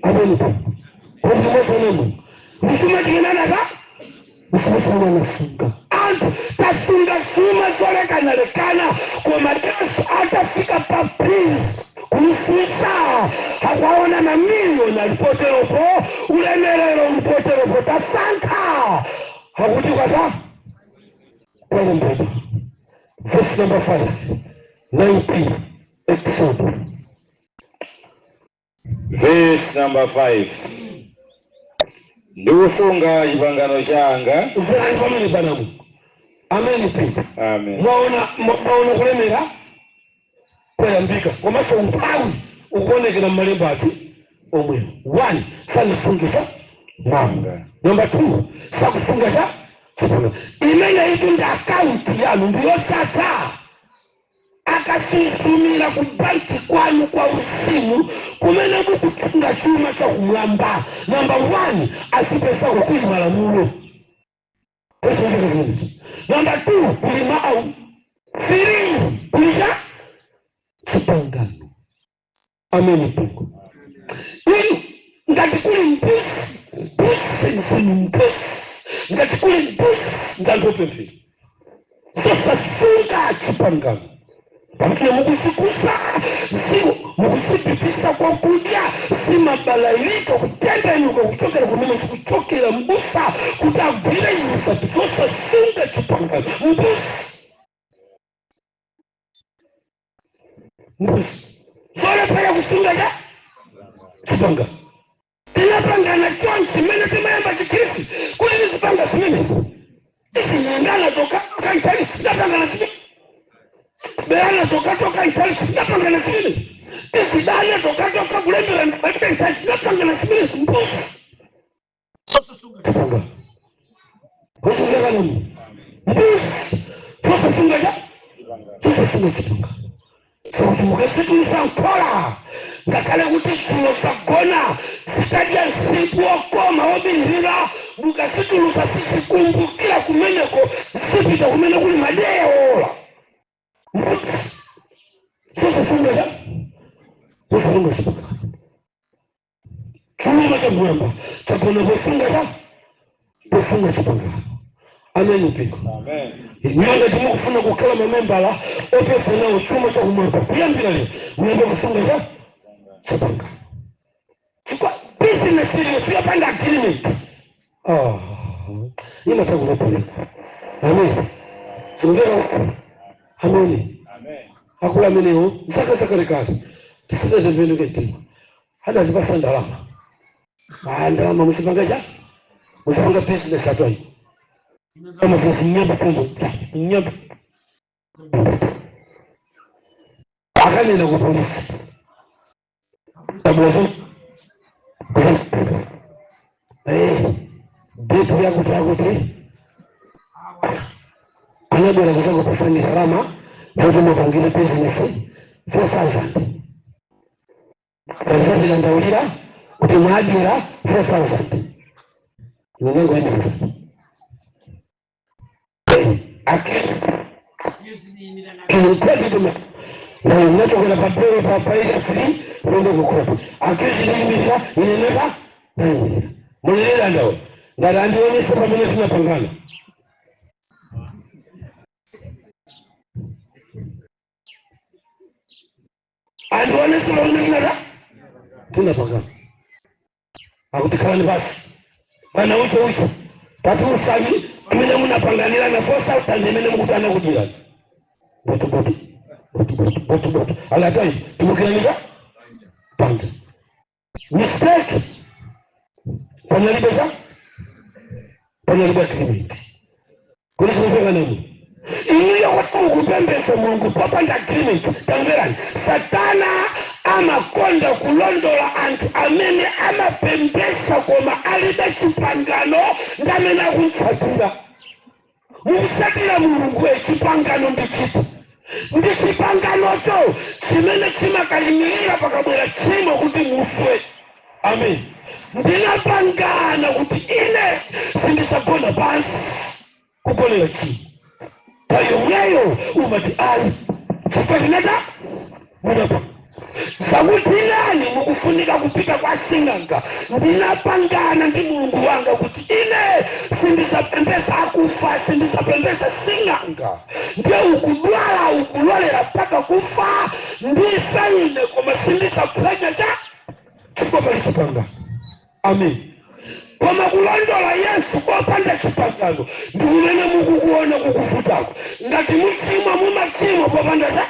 amenipa kuzunguremu ndishuma chimenanaka ndishuma nasunga anthu tasunga suma zolekanalekana koma Yesu atafika pa prince kumfunsa akwaona mamiliyoni alipoteropo ulemerero ulipoteropo tasankha akuti kwata kwalembedwa. Verse number 5, 19, Exodus. Verse number 5. Ndikusunga chipangano changa. Mverani pamene panamu amene pita. Amen. Mwaona, mwaona kulemera kwayambika komanso umphawi ukuonekera mmalemba athu omwewo. One, sanasunge manga. Number two, sakusunga cha chipangano. Imene itu ndi akaunti yanu ndiyosatha akasusumira ku banki kwanu kwa usimu kumene mukusunga chuma cha kumwamba. Number one, asipesako kuli malamulo. Number two, kuli mau. Three, kulija chipangano. Ameni pingo inu ngati kuli mbuzi mbuzi mfunu mbuzi ngati kuli mbuzi ngantopemphera zosasunga chipangano pamene mukusikusa ziko mukusipitisa kwakudya simabalalika kutembenuka kuchokera kumene sikuchokera mbusa kuti agwire iza zosasunga chipangano mbuzi mbuzi zolephera kusunga cha chipangano. Tinapangana chonchi mmene timayamba chikhristu kuti tizipanga zimenezi tizinyengana toka itali tinapangana zimene berana toka itali tinapangana zimene tizidana toka kulembera itali tinapangana zimene mbuzi chipangano kusungakanani mbuzi tosasunga cha tosasunga chipangano sokuti mukasitulisa nkhola ngakhale kuti dzulo zagona zitadya nsipu wokoma wobiriwira mukasitulusa sizikumbukira kumeneko zipita kumene kuli madeya wola mbuzi tosasunga cha tosasunga chipangano. Chuma chakumwamba chagona posunga cha posunga chipangano. Ameni mpingo. Amen. Nyanga timukufuna kukhala mamembala opesa nawo chuma chakumwamba kuyambira lero muyambe kusunga cha chipangano chifukwa business iliyo siyapanga agreement imatakulapereka. Amen. Sikumveka ameni. Amen. Akulu amenewo zaka zakalekale tisatembenuke mtima adazipasa ndalama ndalama musipanga cha musipanga business atwayi ndalama zinyamba kumbo nyamba akanena ku polisi tabwazo bitu yakuti yakuti anabwera kutoka kupasani ndalama zoti mupangire business 4000 ndaulira kuti mwadira 4000 inengo endesa nachokera papero papaita 3 kuenda kukoti akiziimirira ineneka munenera ndawo ngati andionese pamene tinapangana andionese pamene tinata tinapangana akuti khalani pasi bana ucho ucho tati usami amene munapanganirana 4000 imene mukuti anakudirani botu botu botu botu botu botu alatai tumukiranika panja mistake panalibesa panalibe agreement kuli kumveka nani. Inuyo kuti mukupembesa Mulungu popanda agreement, tamverani, Satana amakonda kulondola anthu amene amapembesa koma alibe chipangano ndi amene akumtsatira. Mukusatira Mulungu, chipangano ndi chipo, ndi chipanganocho chimene chimakayimirira pakabwera tchimo kuti muswe. Amen. Ndinapangana kuti ine sindisagona pansi kugonera tchimo. Payomweyo umati ayi, chifukwa chinata munapa zakuti nani mukufunika kupita kwa sing'anga. Ndinapangana ndi Mulungu wanga kuti ine sindisapembesa akufa, sindisapembesa sing'anga. Ndiye ukudwala, ukulwalera mpaka kufa, ndife ine, koma sindisaphwanya cha chifukwa pali chipangano. Amen. Koma kulondola Yesu kopanda chipangano ndi kumene mukukuona kukuvutako. Ngati muchimwa, mumachimwa popanda cha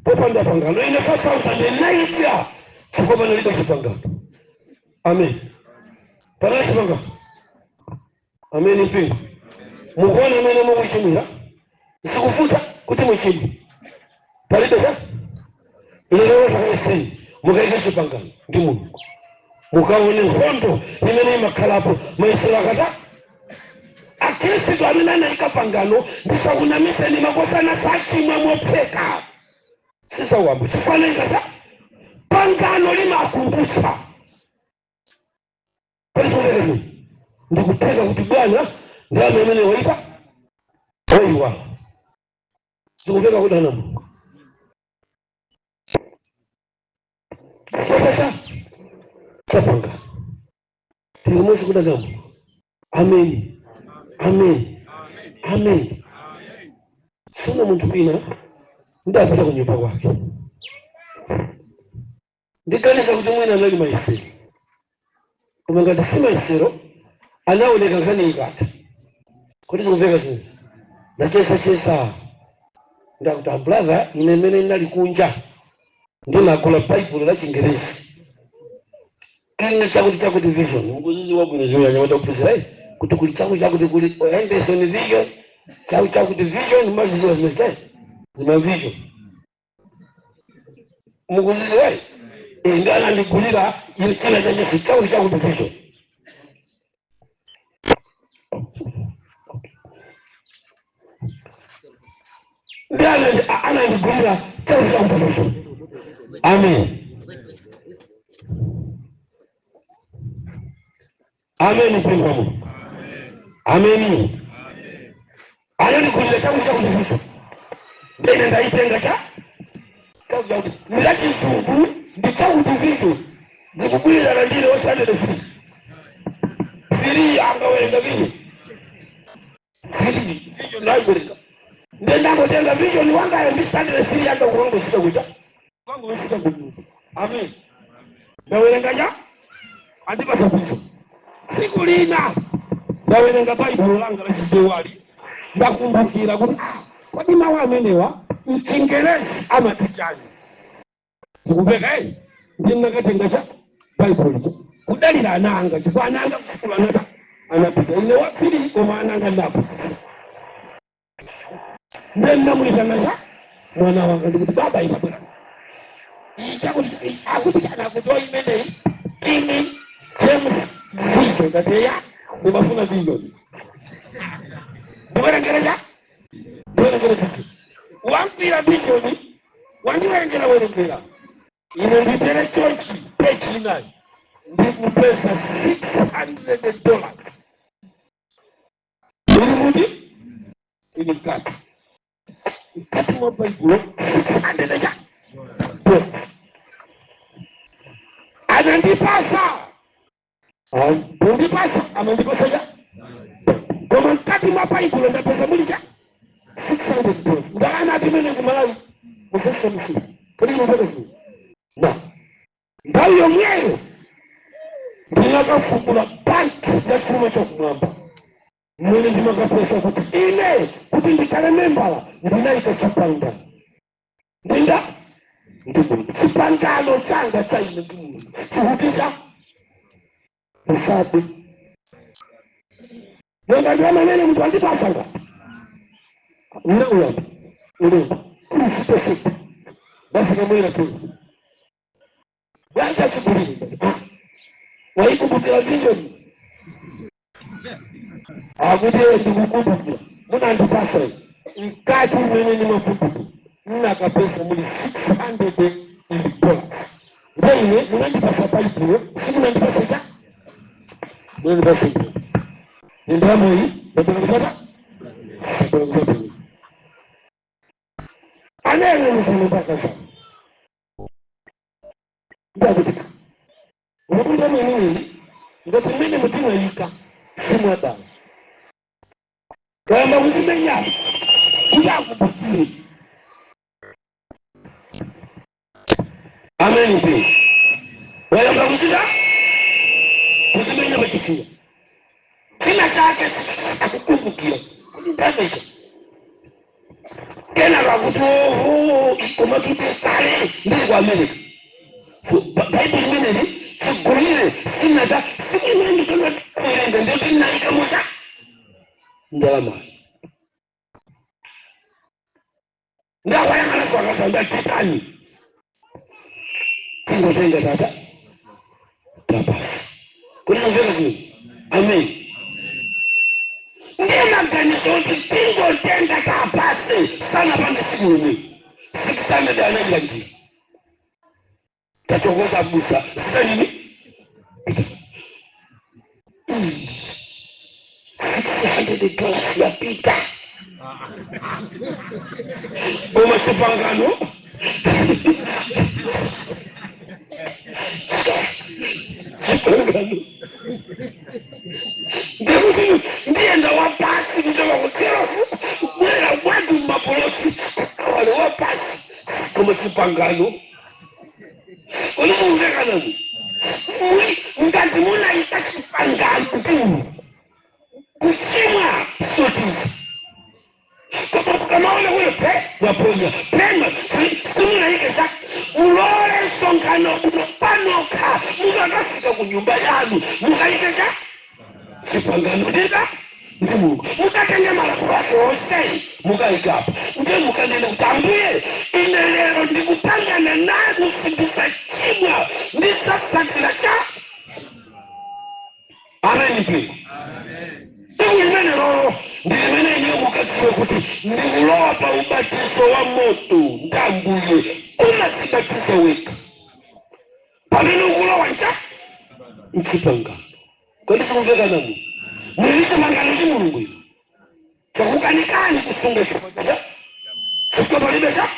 popanda pangano. Ine 4090 chifukwa panalibe chipangano. Amen. Panali chipangano. Amen. Mpingo, mukuona amene mukuchimwira, zikuvuta kuti muchimwe, palibe cha lero. Takaiseni mukaike chipangano ndi Mulungu, mukaone nkhondo imene imakhalapo. Mayesero akata akhristu amene anayika pangano, ndisakunamiseni, makosana sachimwa mopheka, sisawamba chifanaiza cha pangano limakumbutsa. Palizoverezi ndikupheka kuti bwana ndalama imene waipa waiwala. Zikuveka kudana Mulungu chifukwa cha pangano. Tilimwezi kudana Mulungu. Amen, amen, amen. Sina munthu wina ndapita kunyumba kwake, ndiganiza kuti mwina anali mayesero, koma ngati si mayesero anaoneka nkhani ikatha kuti zikumveka zinthu. Ndachezacheza, ndakuti, "Brother, ine mmene ndinali kunja ndinagula Baibulo la Chingerezi, King chakuti chakuti Vision." Mukuziziwa bwino zimene anyamata kuphunzira kuti kuli chakuti chakuti, kuli Henderson Vision, chakuti chakuti Vision. Maziziwa zimene zai zima vision, mukuziziwa? Ndi anandigulira china chachesi chakuti chakuti Vision. Ndi anandigulira chakuti chakuti Vision. Amen, amen. Mpingo wa Mulungu, amen. Anandigulira chakuti chakuti Vision, ndene ndaitenga cha chakuti chakuti ndilachizungu ndi chakuti Vision, ndikubwirana ndine osandede free free angawerenga vision free vision naiwerenga. Ndendangotenga vision wangayo ndi standard free yanga kukangosika kucha kukangosika kunyumba. Amen. Ndawerenga cha andipasa vision. Tsiku lina ndawerenga Baibulo langa la Chichewali, ndakumbukira kuti, ah, kodi mawu amenewa mChingerezi amati chani? Zikuveka eni? Ndinakatenga cha Baibulo kudalira ana anga, chifukwa ana anga kusukulu anata anapita, ine wafiri, koma ana anga ndapo. Ndinamulitana cha mwana wanga, ndikuti, "Baba, itabwera chakuti akuti chana kuti imeneyi King James Vision." Ndateya, ndimafuna vision, ndiwerengere cha ndiwerengere vision. Wangwira vision, wandiwerengera werengera. Ine nditere chonchi, peji inayi ndikupeza $600 ili kuti ili mkati mkati mwa Baibulo, 600 cha dollars anandipasa. Kundipasa amandipasa cha, koma mkati mwa Baibulo ndapeza muli cha $600. Ndalama atimene kumalawi musesa msiku kodi kumveka zino na nthawi yomweyo ndinakafukula banki ya chuma chakumwamba mmene ndimakapesa kuti ine kuti ndikhale membala ndinayika chipangano ndinda ndi Mulungu. Chipangano changa cha ine ndi Mulungu chikuti musabe. Nanga ndalama imene munthu andipasa ngati Mnauyamba ulemba kuli sita basi namwera tu bwanja chigulire waikumbukira vision akuti ndikukumbukira munandipasa mkati mwene nimakumbukira mnakapesa muli $600. Ndeine munandipasa baibulo, simunandipasa cha munandipasa ine nindamo iyi ndabona kuchata ndabona kuchata anayeng'anizana mpaka sana ndakutika unakuta mwenyewe ngati mmene mutinayika simwadala kayamba kuzimenya kuti akumbukire. Amen. Mpe wayamba kuzita kuzimenya pachifuwa china chake akukumbukira kuti ndamaita kena kakuti oho koma tute kale ndili ku America. Bhaibheri limeneli chigulire sinata sikunandikanaerenga ndiyoti naikamusa ndalama ndawayang'ana kwakasanda titani tingotenga tata tapasi kuti kumveka zimene. Amen. Ndiye maganizo kuti tingotenga tapasi sana pange siku lomwe 600 anayira njira tachokoza busa sanini $600 yapita koma chipangano chipangano ndekuti ndiyenda wapasi kuchoka kuterofu kubwera kwatu mumapolosi wale wapasi koma chipangano ulimuvekanani ngati munaita chipangano kuchimwa sotizi kama ule ule pe waponya pema simunaike cha mulole msonkhano uno panoka mukakafika ku nyumba yanu mukaike cha chipangano ndida ndi Mulungu mukatenge malamulo ake onse mukaikapo ndiye mukanena kuti Ambuye ine lero ndikupangana nanu sindisachimwa ndisasatira cha. Amen. Mpingo siku limene lolo ndi limene ine mukadziwe kuti ndikulowa pa ubatizo wa moto ndambuye umazibatiza wekha pamene ukulowa ncha mchipangano. Kodi sikumveka namu muli chipangano ndi Mulungu ino chakukanikani kusunga chipangano chifukwa palibe cha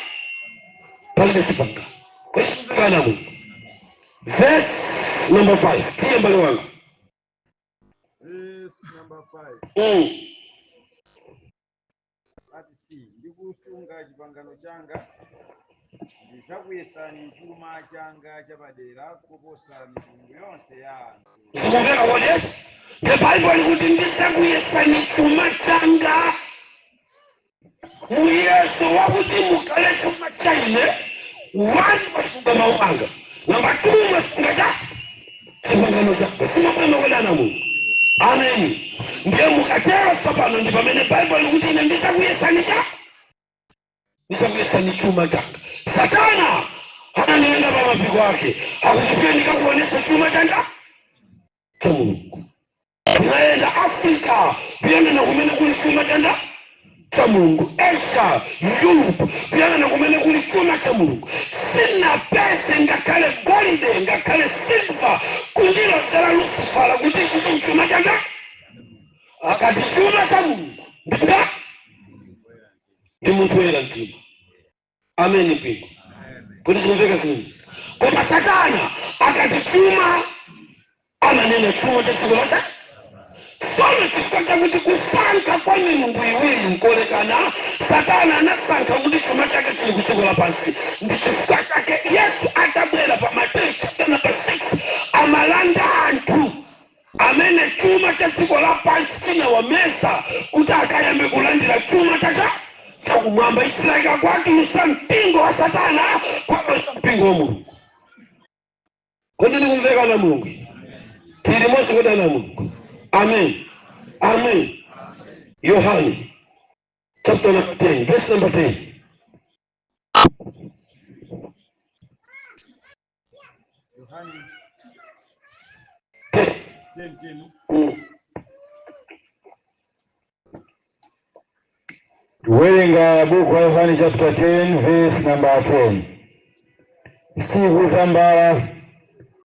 palibe chipangano. Kodi sikumveka namu? Verse number 5 tiye mbale wanga. Verse number 5. Ati si ndikusunga chipangano changa ndidzakuyesani chuma changa chapadera kuposa mitundu yonse ya anthu. Sikumveka kodi? The Bible ikuti ndidzakuyesani chuma changa muyeso wakuti mukhale chuma cha ine. One, masunga mawu anga. Number two, masunga cha chipangano changa simabwino kodana Mulungu. Amen. Ndiye mukatero tsopano ndi pamene Bible ikuti ine ndidzakuyesani cha ndidzakuyesani chuma changa. Satana ananena pa mapiko ake akuti ndikakuonesa chuma changa cha Mulungu. Tinaenda Africa kuyang'ana kumene kuli chuma chanda cha Mulungu, Asia, Europe kuyang'ana kumene kuli chuma cha Mulungu. Sina pese ngakhale golide ngakhale silver kundilosera Lusifala kuti ichi chuma changa akati chuma cha Mulungu ndinga ndi munthu woyera mtima. Amen. Mpingo kuti kumveka zimene koma Satana akati chuma amanena chuma cha dziko lacha sono chifukwa chakuti kusankha kwa milungu iwiri nkolekana. Satana anasankha kuti chuma chake chili ku dziko lapansi. Ndi chifukwa chake Yesu atabwera pa Mateyu chapter number 6 amalanda anthu amene chuma cha dziko lapansi chinawameza kuti akayambe kulandira chuma chacha chakumwamba. Israeli akwatulusa mpingo wa Satana kwabwesa mpingo wa Mulungu. Kodi ndikumveka na Mulungu? Tili monse kodi na Mulungu? Amen, amen. Yohane chapter number 10 verse number 10. Yohane 10. 10 10. Kuwerenga buku la Yohane chapter 10 verse number 10. Sikudza mbala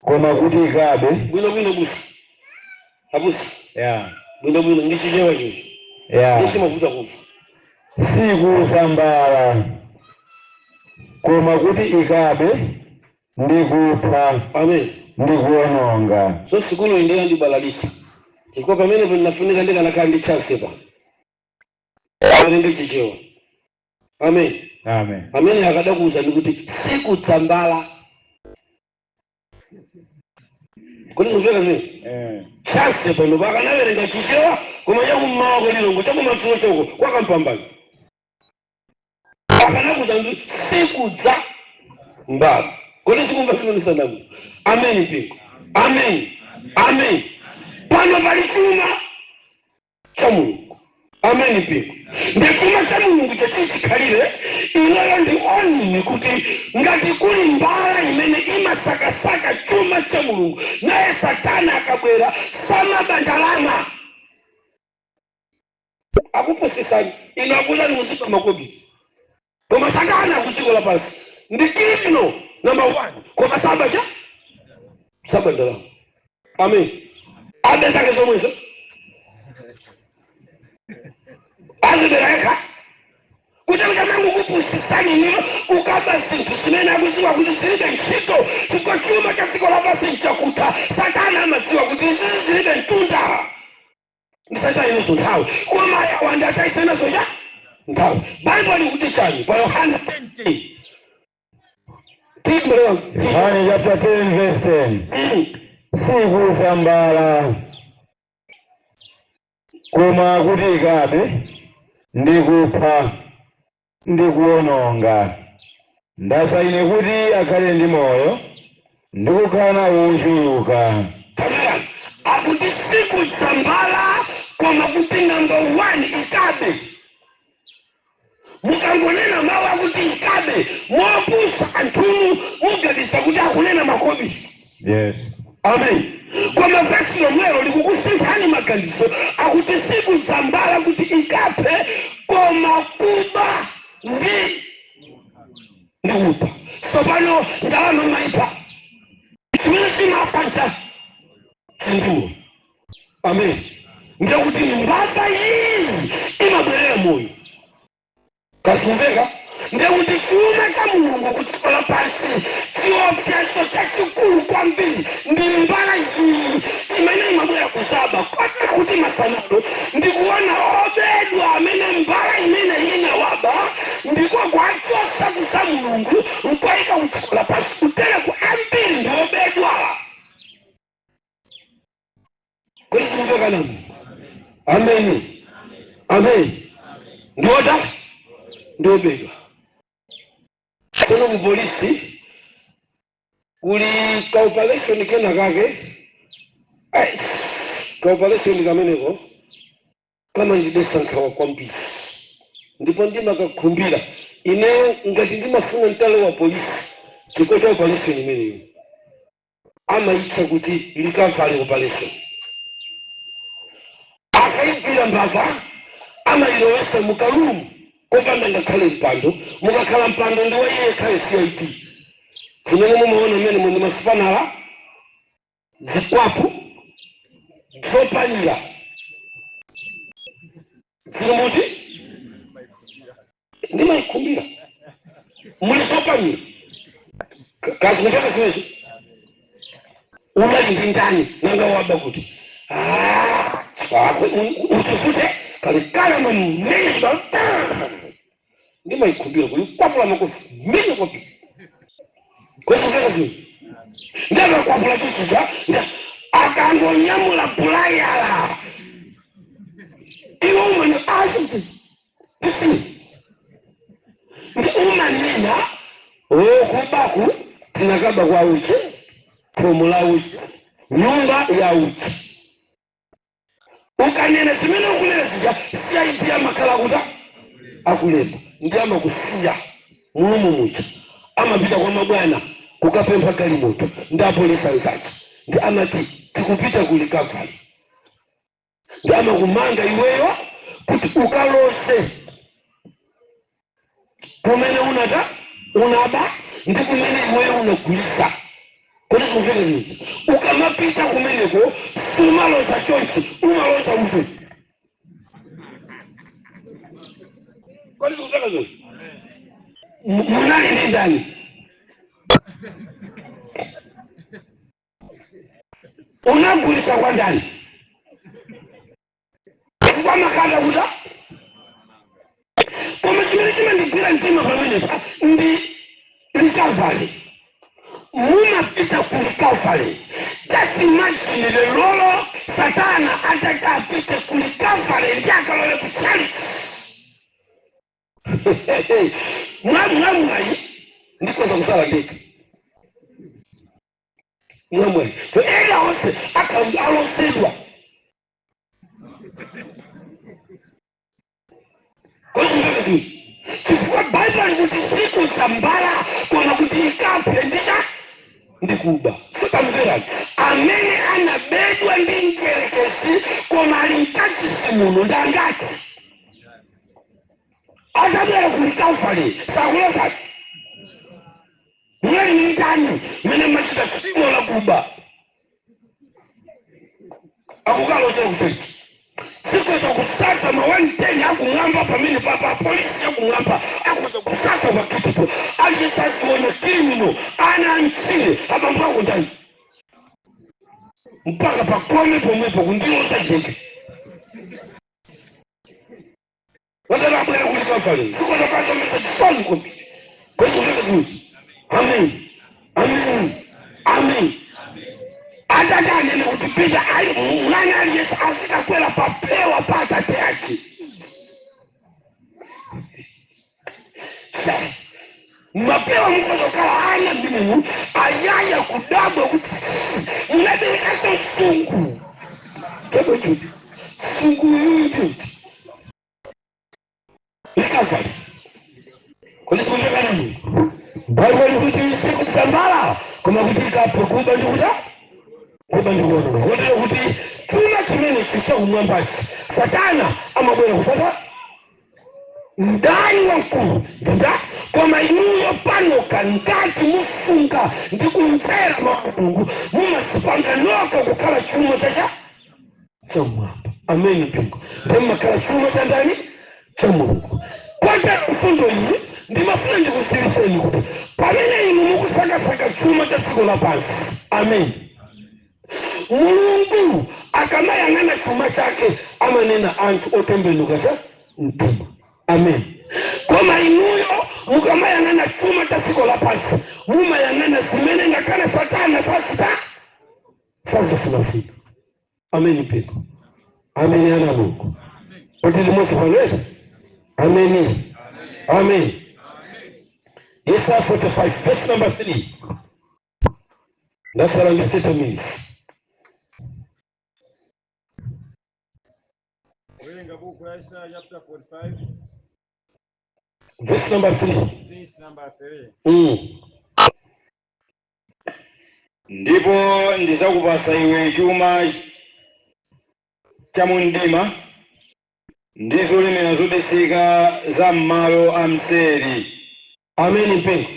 koma kuti ikabe. Bwinobwino busi abusi. Yeah. Bwinobwino ndi Chichewa chichi. Ndichimavuta kusi. Sikudza mbala koma kuti ikabe ndi kupha Amen. ndi kuononga. So sukulu ndiyo yandibalalisa chifukwa pamenepo ndinafunika ndikanakhala ndi chance pa awerenge Chichewa. Amen. Amen. Amene akadakuwuza ndikuti sikudza mbala kuti mumveka zimene chance pano pakanawerenga Chichewa koma chakummawa kwelilongo chakumadzulo choko kwakampambano akanakuza ndi sikudza mbala kuti sikumva zimene sanamu. Amen mpingo. Amen, amen. Pano pali chuma cha Mulungu. Amen mpingo. Ndi chuma cha Mulungu chachikhalire ineyo ndi onini kuti ngati kuli mbala imene imasakasaka chuma cha Mulungu, naye Satana akabwera samaba ndalama. Akupusisani ino akuzani muzipa makobi koma Satana kudziko lapansi ndi criminal number one, koma saba cha saba ndalama. Amen. Abe zake zomwezo azibereka kuti kuchamangu kupusisani niyo kukaba zinthu zimene akuziwa kuti zilibe ntchito chifukwa chuma cha dziko lapansi nchakuta. Satana amadziwa kuti izizi zilibe mtunda ndisachita nthawi koma yawa ataisenazo ya nthawi. Baibulo likuti chani pa Yohana 10? Yohane chapter 10 verse 10. Sikudza mbala koma kuti ikabe ndi kupha ndi kuononga. Ndadza ine kuti akhale ndi moyo ndi kukhala nawo wochuluka. Kamera akuti sikudza mbala koma kuti number one ikabe. Mukangonena mawu akuti ikabe mopusa anthunu muganiza kuti akunena makobi. Amen. Koma vesi lomwelo likukusinthani maganizo akuti sikudza mbala kuti ikaphe koma kuba ndi ndikupha. Sopano ndalama maipha chimene chimapha ncha chindulo. Amen. Ndekuti mbava iyi imabwerera moyo kasimveka. Ndekuti chuma cha Mulungu kudziko lapansi chiopsezo chachikulu kwambiri ndi mbala iyi imene imabwera kusaba kotera kuti masanado ndikuona obedwa amene mbala imene inawaba ndiko kwachosa kusa Mulungu nkwayika kudziko lapansi kutere ku ambiri ndi obedwa kuti simveka nanu. Amen, amen. Ndiota ndiobedwa kuno kupolisi kuli kaoperation kena kake. Ai, kaoperation kameneko kamandidetsa nkhawa kwambiri ndipo ndimakakhumbira ine ngati ndimafuna mtalo wa polisi chifukwa cha operation imeneyo amayitcha kuti recovery operation. Akayigwira mbava amayilowesa mukalumu kopanda ngakhale mpando. Mukakhala mpando ndi waiye khale CID zimene mumaona mmene mundi masipanala zikwapu zopalira zilimuti ndimayikhumbira muli zopalira kazi kumveka zimezo unali ndi ndani nanga waba kuti utifute kalikala mamene ndimayikhumbira kuyikwapula makofi mene kwapita kwekumveka zimwe ndakakwapula chisuza akangonyamula bulayala iwe umene isi ndi umanena wokubaku tinakaba kwa uche khomo la uche nyumba ya uche ukanena zimene ukunena zija CID amakhala kuta Akulemba ndi amakusiya mulumu muja, amapita kwa mabwana kukapempha galimoto ndi apolisi anzake, ndi amati tikupita ku recovery, ndi amakumanga iweyo kuti ukalose kumene unata unaba ndi kumene iweyo unagulisa. Kuti kumveka izi, ukamapita kumeneko sumaloza chonchi, umaloza uve. Kodi kumveka zonse? Munali ndi ndani? Unagulisa kwa ndani? Kwa makanda kuta. Koma chimene chimandigwira mtima pamenepa ndi recovery. Mumapita ku recovery. Just imagine lero Satana atati apite ku recovery ndi akalole ku church. Mwamwayi ndikoza kusala ndekha, mwamwayi ena onse akalosedwa. Kodi chifukwa Bhaibuli kuti sikuzambala koma kuti ikaphe ndicha ndikuba. Sitamverani, amene anabedwa ndi mdierekezi koma ali mkachisi muno ndangati atabwera ku recovery sakulosa mweli ndani mene machita tchimo lakuba akukalosera kuchurch? Sikoza kusasa ma 110 akumwamba pamene papa polisi akumwamba akuza kusasa pakitipo alisaziona criminal ana amchire abambo ako ndani mpaka pakome pomwepo kundilosa jeke watala abwera ku recovery sikoza kazomesa chisoni kwambiri. Kwezikumveka kuti? Amen, amen, amen. Atati anene kuti pita ali mwana aliyense asikakwera papewa pa atate ake, mapewa mukozokhala ana mmenemu ayaya kudabwa kuti munaberekaso sungu kebo chuti sungu yuyu chuti recovery. Kodi kumvekana Mulungu? Bhaibuli kuti sikuzambala koma kuti ikaphe, kuba ndikuta kuba ndikuononga. Kotero kuti chuma chimene chichakumwambachi Satana amabwera kufata mdani wamkulu ndinda. Koma inuyo panoka ngati musunga ndi kumvera mawu a Mulungu, mumasipanga noka kukhala chuma chacha chamwamba. Ameni mpingo. Ndimakhala chuma cha ndani? Cha Mulungu. Kotero mfundo iyi ndimafuna ndikudziwitseni kuti pamene inu mukusakasaka chuma cha dziko lapansi, amen, Mulungu akamayang'ana chuma chake amanena anthu otembenuka cha mtima. Amen. Koma inuyo mukamayang'ana chuma cha dziko lapansi, mumayang'ana zimene ngakhale Satana sasita sazifunafuna. Amen mpingo. Amen ana Mulungu. Kuti limodzi panoezi. Amen, amen. Yesaya 45 verse number 3. Ndasala ndi 30 minutes. Werenga buku la Isaiah chapter 45 verse number 3. Verse number 3. Ndipo ndidzakupatsa iwe chuma cha mumdima ndi zolemera zobisika za m'malo a mseri. Ameni mpingo.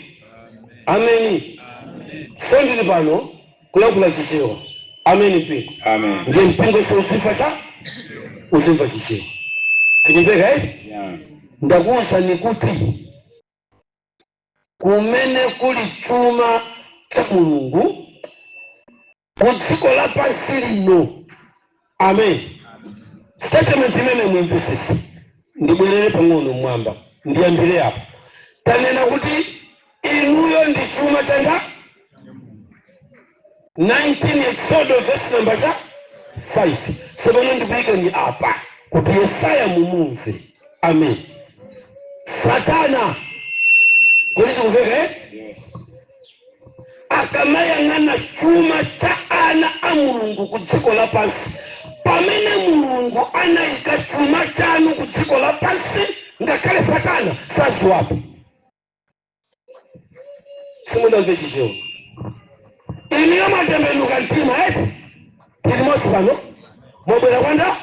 Ameni. So ndili pano kulankhula Chichewa. Ameni mpingo. Amen. Ndiye mpingo so uzimva cha uzimva Chichewa. Tikumveka, eh? Yeah. Ndakuwuzani kuti kumene kuli chuma cha Mulungu ku dziko lapansi lino, amen. Statement imene muimvesese, ndibwerere pang'ono mmwamba, ndiyambire apo. Tanena kuti inuyo ndi chuma chanda 19 Exodo verse number cha 5. Tsopano ndikuyikeni apa kuti Yesaya mumumve. Amen. Satana, kodi tikumveka, eh? Yes. Akamayang'ana chuma cha ana a Mulungu ku dziko lapansi, pamene Mulungu anayika chuma chanu ku dziko lapansi. Ngakhale Satana saziwapo. Simundamve Chichewa. Iniyo mwatembenuka mtima, eti? Tilimosi pano mwabwera kwanda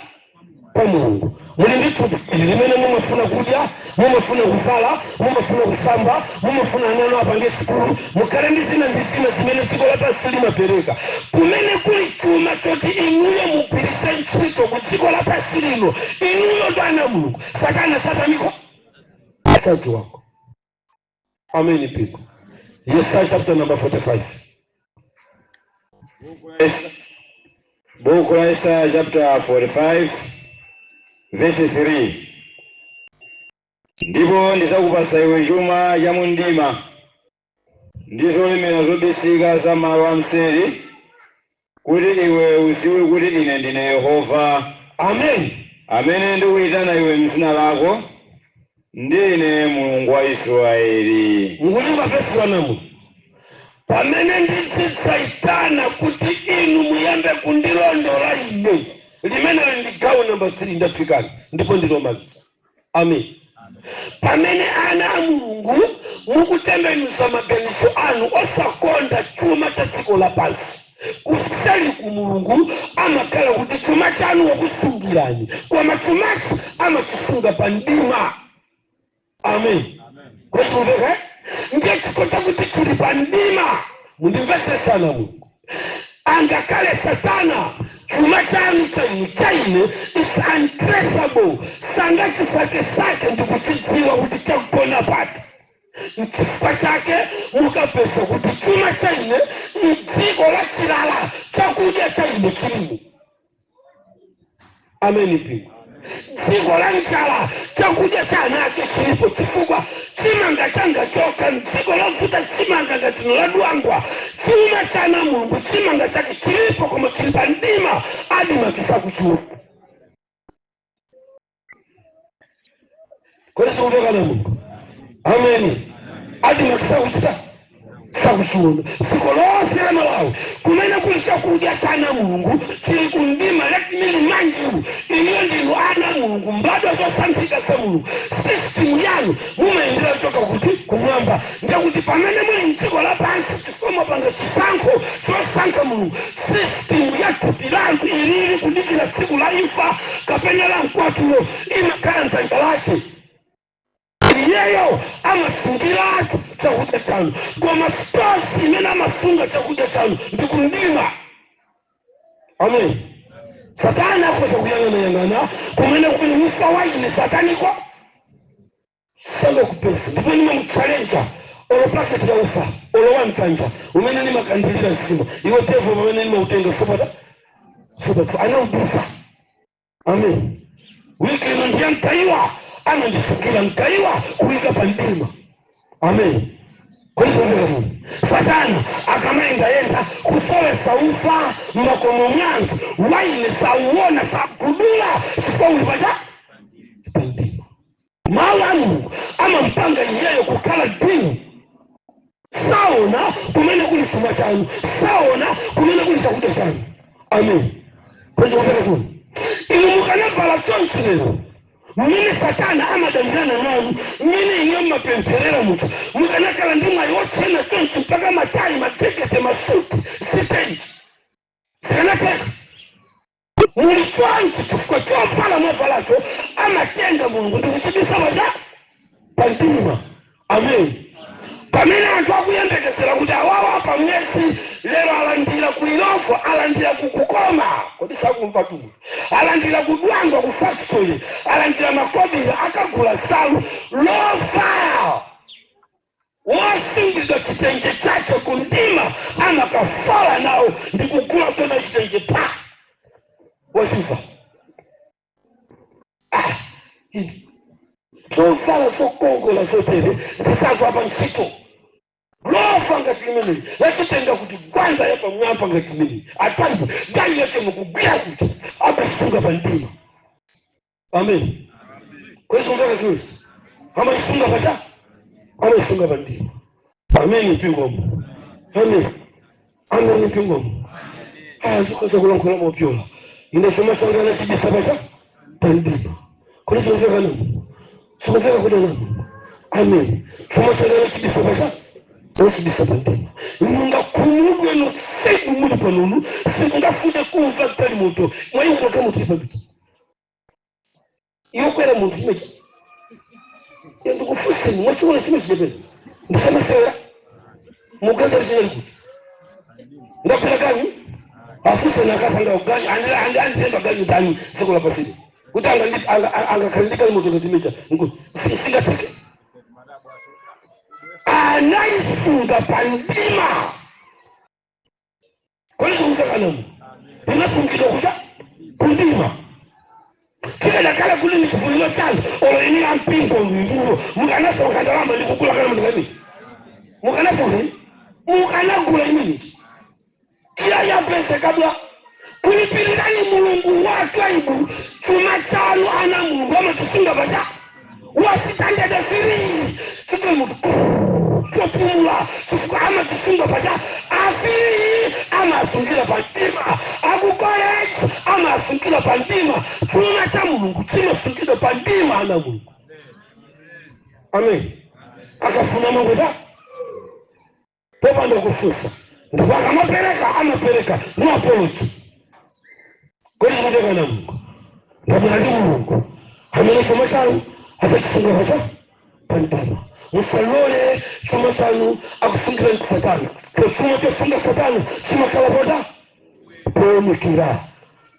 kwa Mulungu, muli ndi thupi limene mumafuna kudya, mumafuna kuvala, mumafuna kusamba, mumafuna ana apange sukulu, mukhale ndi zina ndi zina zimene dziko lapansi limapereka. Kumene kuli chuma choti inuyo mugwirise ntchito ku dziko lapansi lino, inuyo ndi ana Mulungu, Satana sataniko sadziwako. Ameni piko. Yesaya chapter number 45. Buku la Isaya chapter 45 verse 3: Ndipo ndidzakupatsa iwe chuma cha mumdima ndi zolemera zobisika za malo amseri, kuti iwe udziwe kuti ine ndine Yehova, Amen. amene ndikuyitana iwe m'dzina lako, ndine Mulungu wa Israeli. Mukulimva vesi lanamu? Pamene ndidzidzaitana kuti inu muyambe kundilondola ine, limeneli ndi gawo namba 3. Ndafikani ndipo ndilomaliza. Amen. Pamene ana a Mulungu mukutembenuza maganizo anu osakonda chuma cha dziko lapansi, kuseli ku Mulungu amakhala kuti chuma chanu wakusungirani, koma chumachi amachisunga pa mdima. Amen. Kwechikumveka? Ndiye chifukwa chakuti chili pa mdima, mundimvesesana, Mulungu angakhale Satana chuma chanu chainu chaine is untraceable, sangachisakesake ndikuchidziwa kuti chagona pati. Nchifukwa chake mukapeza kuti chuma chaine mdziko la chilala, chakudya chaine chilimo. Ameni piko. Dziko la njala, chakudya cha ana ake chilipo, chifukwa chimanga changa chokha mdziko lovuta chimanga ngatino la Dwangwa, chuma cha ana Mulungu chimanga chake chilipo, koma chili pa mdima, ADMARC sakuchiona. Kodi zikumveka na Mulungu? Ameni. ADMARC sakuchita sakuchiona. Dziko lonse la Malawi kumene kuli chakudya cha ana Mulungu chili kumdima. Let me remind you, inuyo ndinu ana Mulungu, mbadwa zosankhika za Mulungu. System yanu mumayendera kuchoka kuti? Kumwamba. Ndekuti pamene muli mdziko lapansi, chifukwa mwapanga chisankho chosankha Mulungu, system ya thupi lanu ilili kudikira tsiku la imfa kapena la mkwatulo imakhala mdzanja lake. Iyeyo amasungiratu chakudya chanu, koma space imene amasunga chakudya chanu ndi kumdima. Amen. Satana akhoza kuyang'anayang'ana kumene kuli ufa waine, sataniko sangakupeza. Ndipo nimamuchalenja, olo paketi ya ufa olo wamdzanja umene nimakandilira nsima, iwe devil, pamene nimautenga sopata sopata anaudusa. Amen. Wiki ino ndiye mkaiwa anandisungira mkaiwa kuika pa mdima. Amen. Kodi Mungu Satana akamayendayenda kusolesa ufa mmakomo mwanthu waine, sauona, sakudula, chifukwa uli pacha pa mdima. Mawu a Mulungu amampanga iyeyo kukhala dini, saona kumene kuli chuma chanu, saona kumene kuli chakudya chanu. Amen. Kwenjekumveka? Inu mukanavala chonchi lero, mmene Satana amadalirana nanu, mmene inuyo mmapempherera munthu, mukanakhala ndi mwayi wochena chonchi mpaka matayi, majakete, masuti, zitenji zikanateka. Muli chonchi chifukwa chovala mwavalacho amatenga Mulungu ndikuchibisa pacha pamdima. Amen. Pamene anthu akuyembekezera kuti awawa pamwezi lero alandira ku Illovo, alandira ku Kukoma, kodi sakumva tu? Alandira ku Dwangwa ku factory, alandira makobiri, akagula nsalu, lovala wosungidwa chitenje chake kundima amakafala nawo ndikugula sona chitenje pa wachiva. Ah, zovala zokongola zotere ndisagwa pa ntchito lofa ngati limeneli lachitenga kuti gwanda yapamwamba ngati limeneli atambo gani yake mukugwira kuti amasunga pa mdima. Amen. Kwezikumveka ziwezi? Amaisunga pacha, amaisunga pa mdima. Amen mpingomo. Amen, amen mpingomo. Aya, ndikhoza kulankhula mopyola. Ine chuma changa nachibisa pacha pa mdima. Kodi chimveka namo? Sikumveka kuti na amen. Chuma chake anachibisa pacha, anachibisa pamtima. Mungakhumudwe nosiku muli panunu, simungafune kumva kutali moto mwaiuka munthu ipapita yokwera munthu chimechi. Ndikufunseni, mwachiona chimwe chichepera ndisamasewera mugaza chinali kuti ndakwera kanyi afuseni akasanga ganyu andilemba ganyu tani dziko lapasili kuti angakhale ndi galimoto ngatimecha singatheke. Anaisunga pandima kwani kuuzakanamo inasungidwa kucha kundima. Chikanakhala kuti ni chifuniro chanu olo ini ya mpingo mbuyo, mukanasonkha ndalama ndikugula kana mndikani mukanasonkha mukanagula imene iya yapese kabla kulipirirani Mulungu wa Twaibu. Chuma chanu, ana Mulungu amachisunga pacha wasitandede free chite mutu chopumula chifukwa amachisunga pacha afiri amasungira pandima aku college amasungira pandima. Chuma cha Mulungu chimasungidwa pandima, ana Mulungu. Amen. Akafuna mangweda popanda kufunsa, ndipo akamapereka amapereka no apology. Kodi kucheka na Mulungu ndabwera ndi Mulungu amene chuma chanu azachisunga pacha pandima. Musalole chuma chanu akusungirani ku Satana ko. Chuma chosunga Satana chimakhala pota poonekera,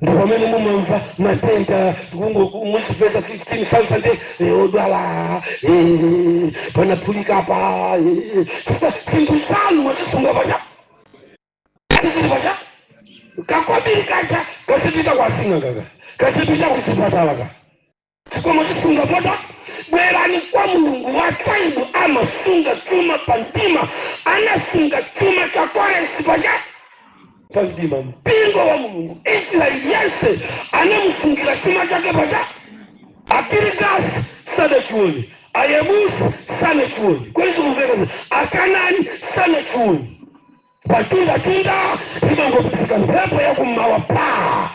ndi pamene mumamva matenda muzipeza 15,000 odwala panaphulika pa chifukwa zinthu zanu mwazisunga pacha zili pacha kakobiri kacha kasipita kwasinga kaka kasipita kuchipatala ka chifukwa mwachisunga pota. Bwerani kwa Mulungu wa Twaibu, amasunga chuma pandima. Anasunga chuma cha Koresi pacha pandima. Mpingo wa Mulungu, Israeli yense anamusungira chuma chake pacha. Agirigasi sadachione, Ayebusi sanachione, kwezi kumveka, Akanani sanachione. Patundatunda imangopifika mphepo yakummawa pa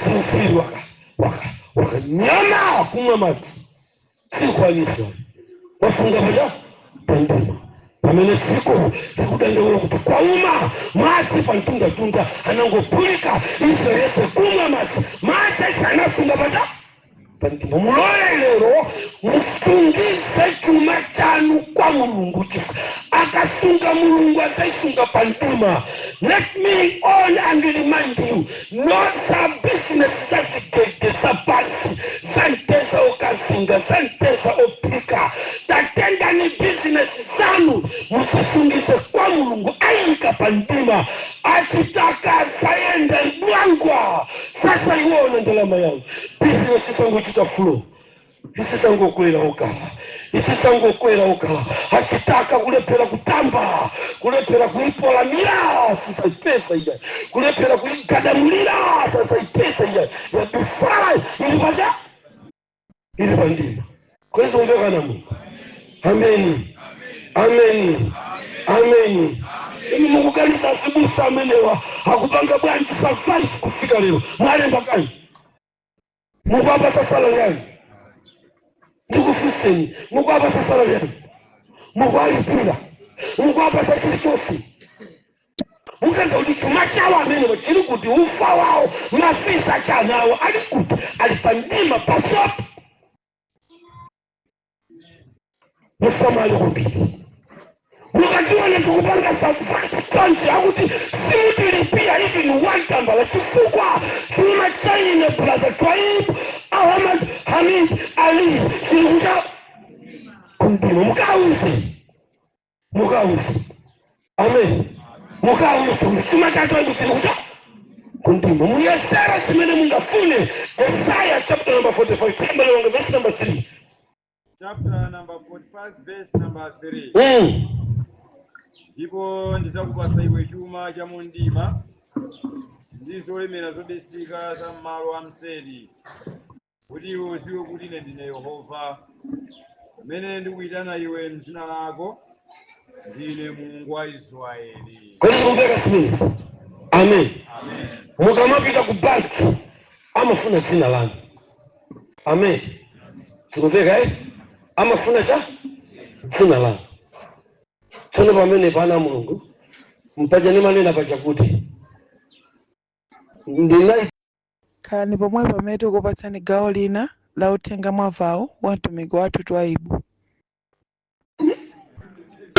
sinsiri waka waka waka nyama kumwa madzi sikwanisa wafunga pacha pandima. Pamene dziko likudandaula kuti kwauma madzi, pantundatunda anangophulika, Israeli yese kumwa madzi. Madzi ese anasunga pacha pandima. Mulole lero musungise chuma chanu kwa Mulungu chifukwa akasunga Mulungu asaisunga pandima. Let me on and remind you, not za business zazigege zapansi zanteza okazinga zanteza ophika. Tatengani business zanu musisungise kwa Mulungu, ayika pandima. Achitaka sayenda bwangwa. Sasa iwona ndalama yangu business isangochita flow, isisangokwera ukala, isisangokwera ukala. Achitaka kulephera kutamba, kulephera kuipolamira, sisaipesa ija, kulephera kuigadamulira, sasaipesa ija yabisala ili pacha ili pandima. Kwezomvekana Mungu. Ameni, ameni, ameni. Imi mukukalisa azibusa amenewa akupanga bwanji survive kufika lero? Mwalemba kanyi mukuapasa salary yanyu? Ndikufuseni, mukuapasa salary yanyu? Mukualipira? Mukuapasa chilichonse? Mukaza kuti chuma chawo amenewa chili kuti? Ufa wawo, ma fees achanawo ali kuti? Ali pandima pasopo. Musamali kwambiri. Mukationa tikupanga chonchi akuti simutilipira even one tambala chifukwa chuma chaine Brother Twaib Ahmad Hamid Ali chili kucha kundima. Mukauze, mukauze, amen. Mukauze kuti chuma cha Twaibu chili kucha kundima. Muyesera zimene mungafune. Isaiah chapter number 45, tembalewanga verse number 3. Chapter number 45, verse number 3. Ndipo ndidzakupatsa iwe chuma cha mundima ndi zolemera zobisika za m'malo amseri, kuti iwe udziwe kuti ine ndine Yehova amene ndikuyitana iwe m'dzina lako, ndine Mulungu wa Israeli. Kodi kumveka zimenezi? Amen. Amen. Mukamapita ku banki amafuna dzina lanu. Amen. Zikumveka, eh? Amafuna cha dzina lanu. Tsono pamene pana Mulungu mpaja nimanena paja kuti ndinali Khalani pomwe pamene tikupatsani gawo lina la uthenga mwavawo wa mtumiki wathu Twaibu.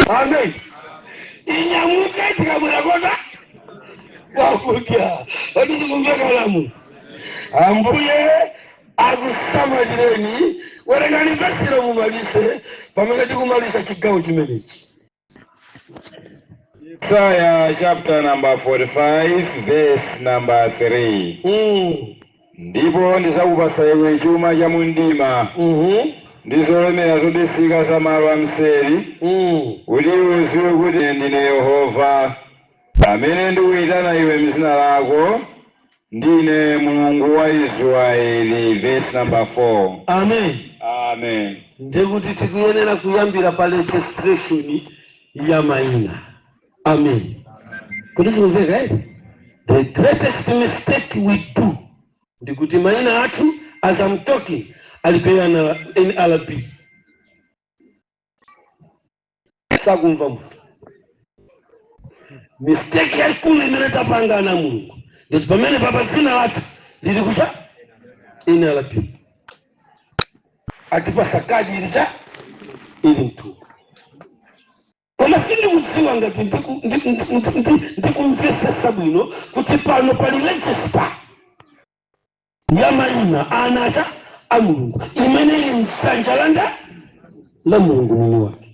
Amen. Inyamuke tikabwera kota wakudya oti zikumveka lamu. Ambuye akusamalireni. Werengani vesilo mumalise pamene tikumaliza chigawo chimenechi. Isaiah chapter number 45 verse number 3. Ndipo ndizakupasa iwe chuma cha mundima ndi zolemera zobisika za malo amseri, kuti iwe uziwe kuti ine ndine Yehova amene ndikuyitana iwe m'dzina lako, ndine Mulungu wa Israeli. Verse number 4. Amen. Amen. Ndekuti tikuyenera kuyambira pa registration ya mayina. Amen. Kuti zikumveka, eh? The greatest mistake we do ndikuti mayina athu, as I'm talking, ali ku NRB, sakumva munthu. Mistake yaikulu imene tapanga ana Mulungu nditi pamene papa dzina lathu lili kucha NRB, atipasa kadi ili cha ili mthumba, koma sindikudziwa ngati ndikumvesesa bwino kuti pano pali register ya mayina ana acha a Mulungu imene ili mdzanja landa la Mulungu mwini wake.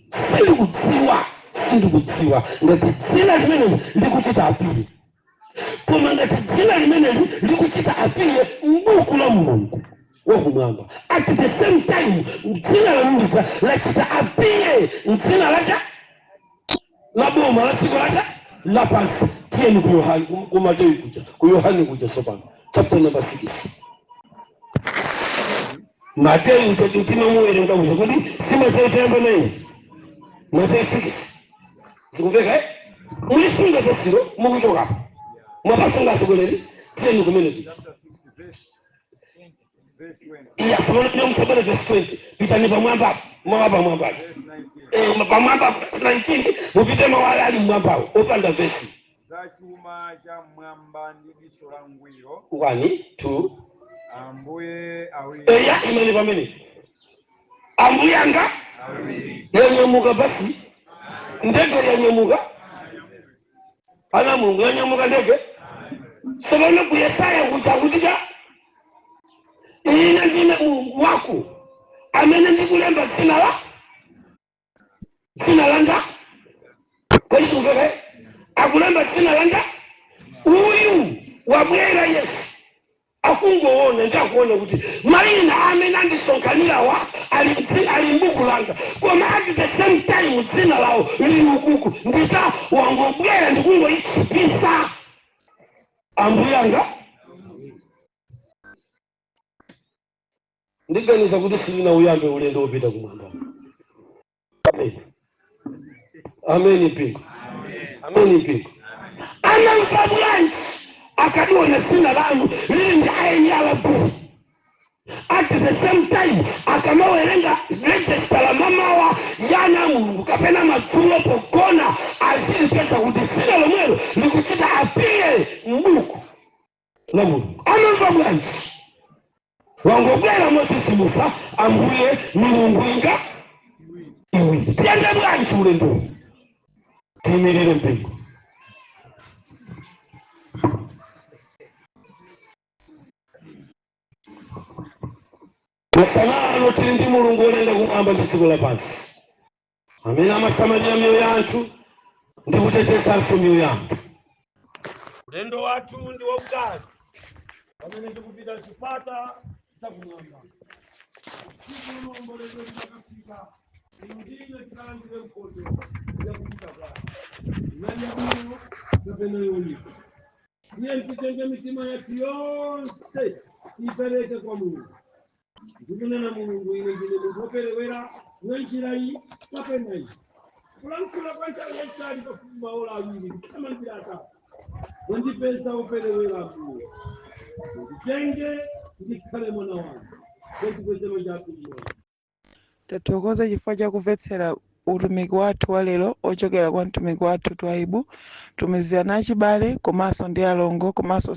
Sindikudziwa ngati dzina limeneli likuchita appear, koma ngati dzina limeneli likuchita appear m'buku la Mulungu wakumwamba, at the same time dzina la Mulungu lachita appear mdzina lacha la boma la dziko lacha lapansi. Tiyeni ku Yohani, ku Mateyu kuja, ku Yohani kuja sopano, chapter number 6. Mateyu kuja timamuwerenga kuja kuti si Mateyu tayamba naye, Mateyu 6. Zikumveka, eh? Mulisunga zesiro mukuchokapo mwapasunga atsogoleri. Tiyeni kumene kuja. Chapter 6 verse 20. Iya, sopano musabale verse 20, pitani pamwambapo, mawa pamwambapo. Verse 19. Eh, pamwamba verse 19, mupite mawala ali mmwambawo opanda vesi. Za chuma cha mmwamba ndi diso la ngwiro. 1, 2. Ambuye awiri. Eya, imene pamene ambuye anga Awiri. yanyamuka basi, ndege yanyamuka. Ana Mulungu, yanyamuka ndege. Sopano ku Yesaya kuja kuti cha ine ndine Mulungu wako amene ndikulemba dzina langa. Kodi kumveka? Akulemba dzina langa. Uyu wabwera Yesu akungoona ndakuona kuti mayina amene andisonkhanirawa ali mbuku langa, koma at the same time dzina lawo lili ukuku. Ndita wangobwera ndikungoyichipisa ambuyanga. Ndiganiza kuti silina uyambe ulendo wopita kumwamba. Amen, amen mpingo, amen mpingo. Anamva bwanji akadiona dzina lanu lili ndi NRB, at the same time akamawerenga register la mamawa yana Mulungu kapena madzulo pogona, azilipeza kuti dzina lomwelo likuchita appear mbuku la Mulungu? Amamva bwanji? Wangobwera mosisimusa, ambuye milungu inga iwiri, tiyende bwanji ulendo? Tiyimirire mpingo. Masanano tili ndi Mulungu wolenga kumwamba ndi dziko lapansi amene amasamalira miyoyo ya anthu ndi kutetezanso miyoyo ya anthu. Ulendo wathu ndi wautali pamene tikupita zipata zakumwamba. Tsiku lomboledwe litakafika, inu ndine tikalandire mkondo yakupita kwake, inali yabwino kapena yoyipa. Tiye titenge mitima yathu yonse ipereke kwa Mulungu ndikunena, "Mulungu, ine ndine munthu woperewera mwa njira iyi kapena iyi." Kulankhula kwa nthawi yayitali pafupi maola 2 kuthamangira 3, wandipeza woperewera. Ambuye, nditenge ndikhale mwana wanu. Ndipeze manja athu. Tathokoza chifukwa chakumvetsera utumiki wathu wa lero ochokera kwa mtumiki wathu Twaibu. Tumizirani achibale komanso ndi alongo, komanso.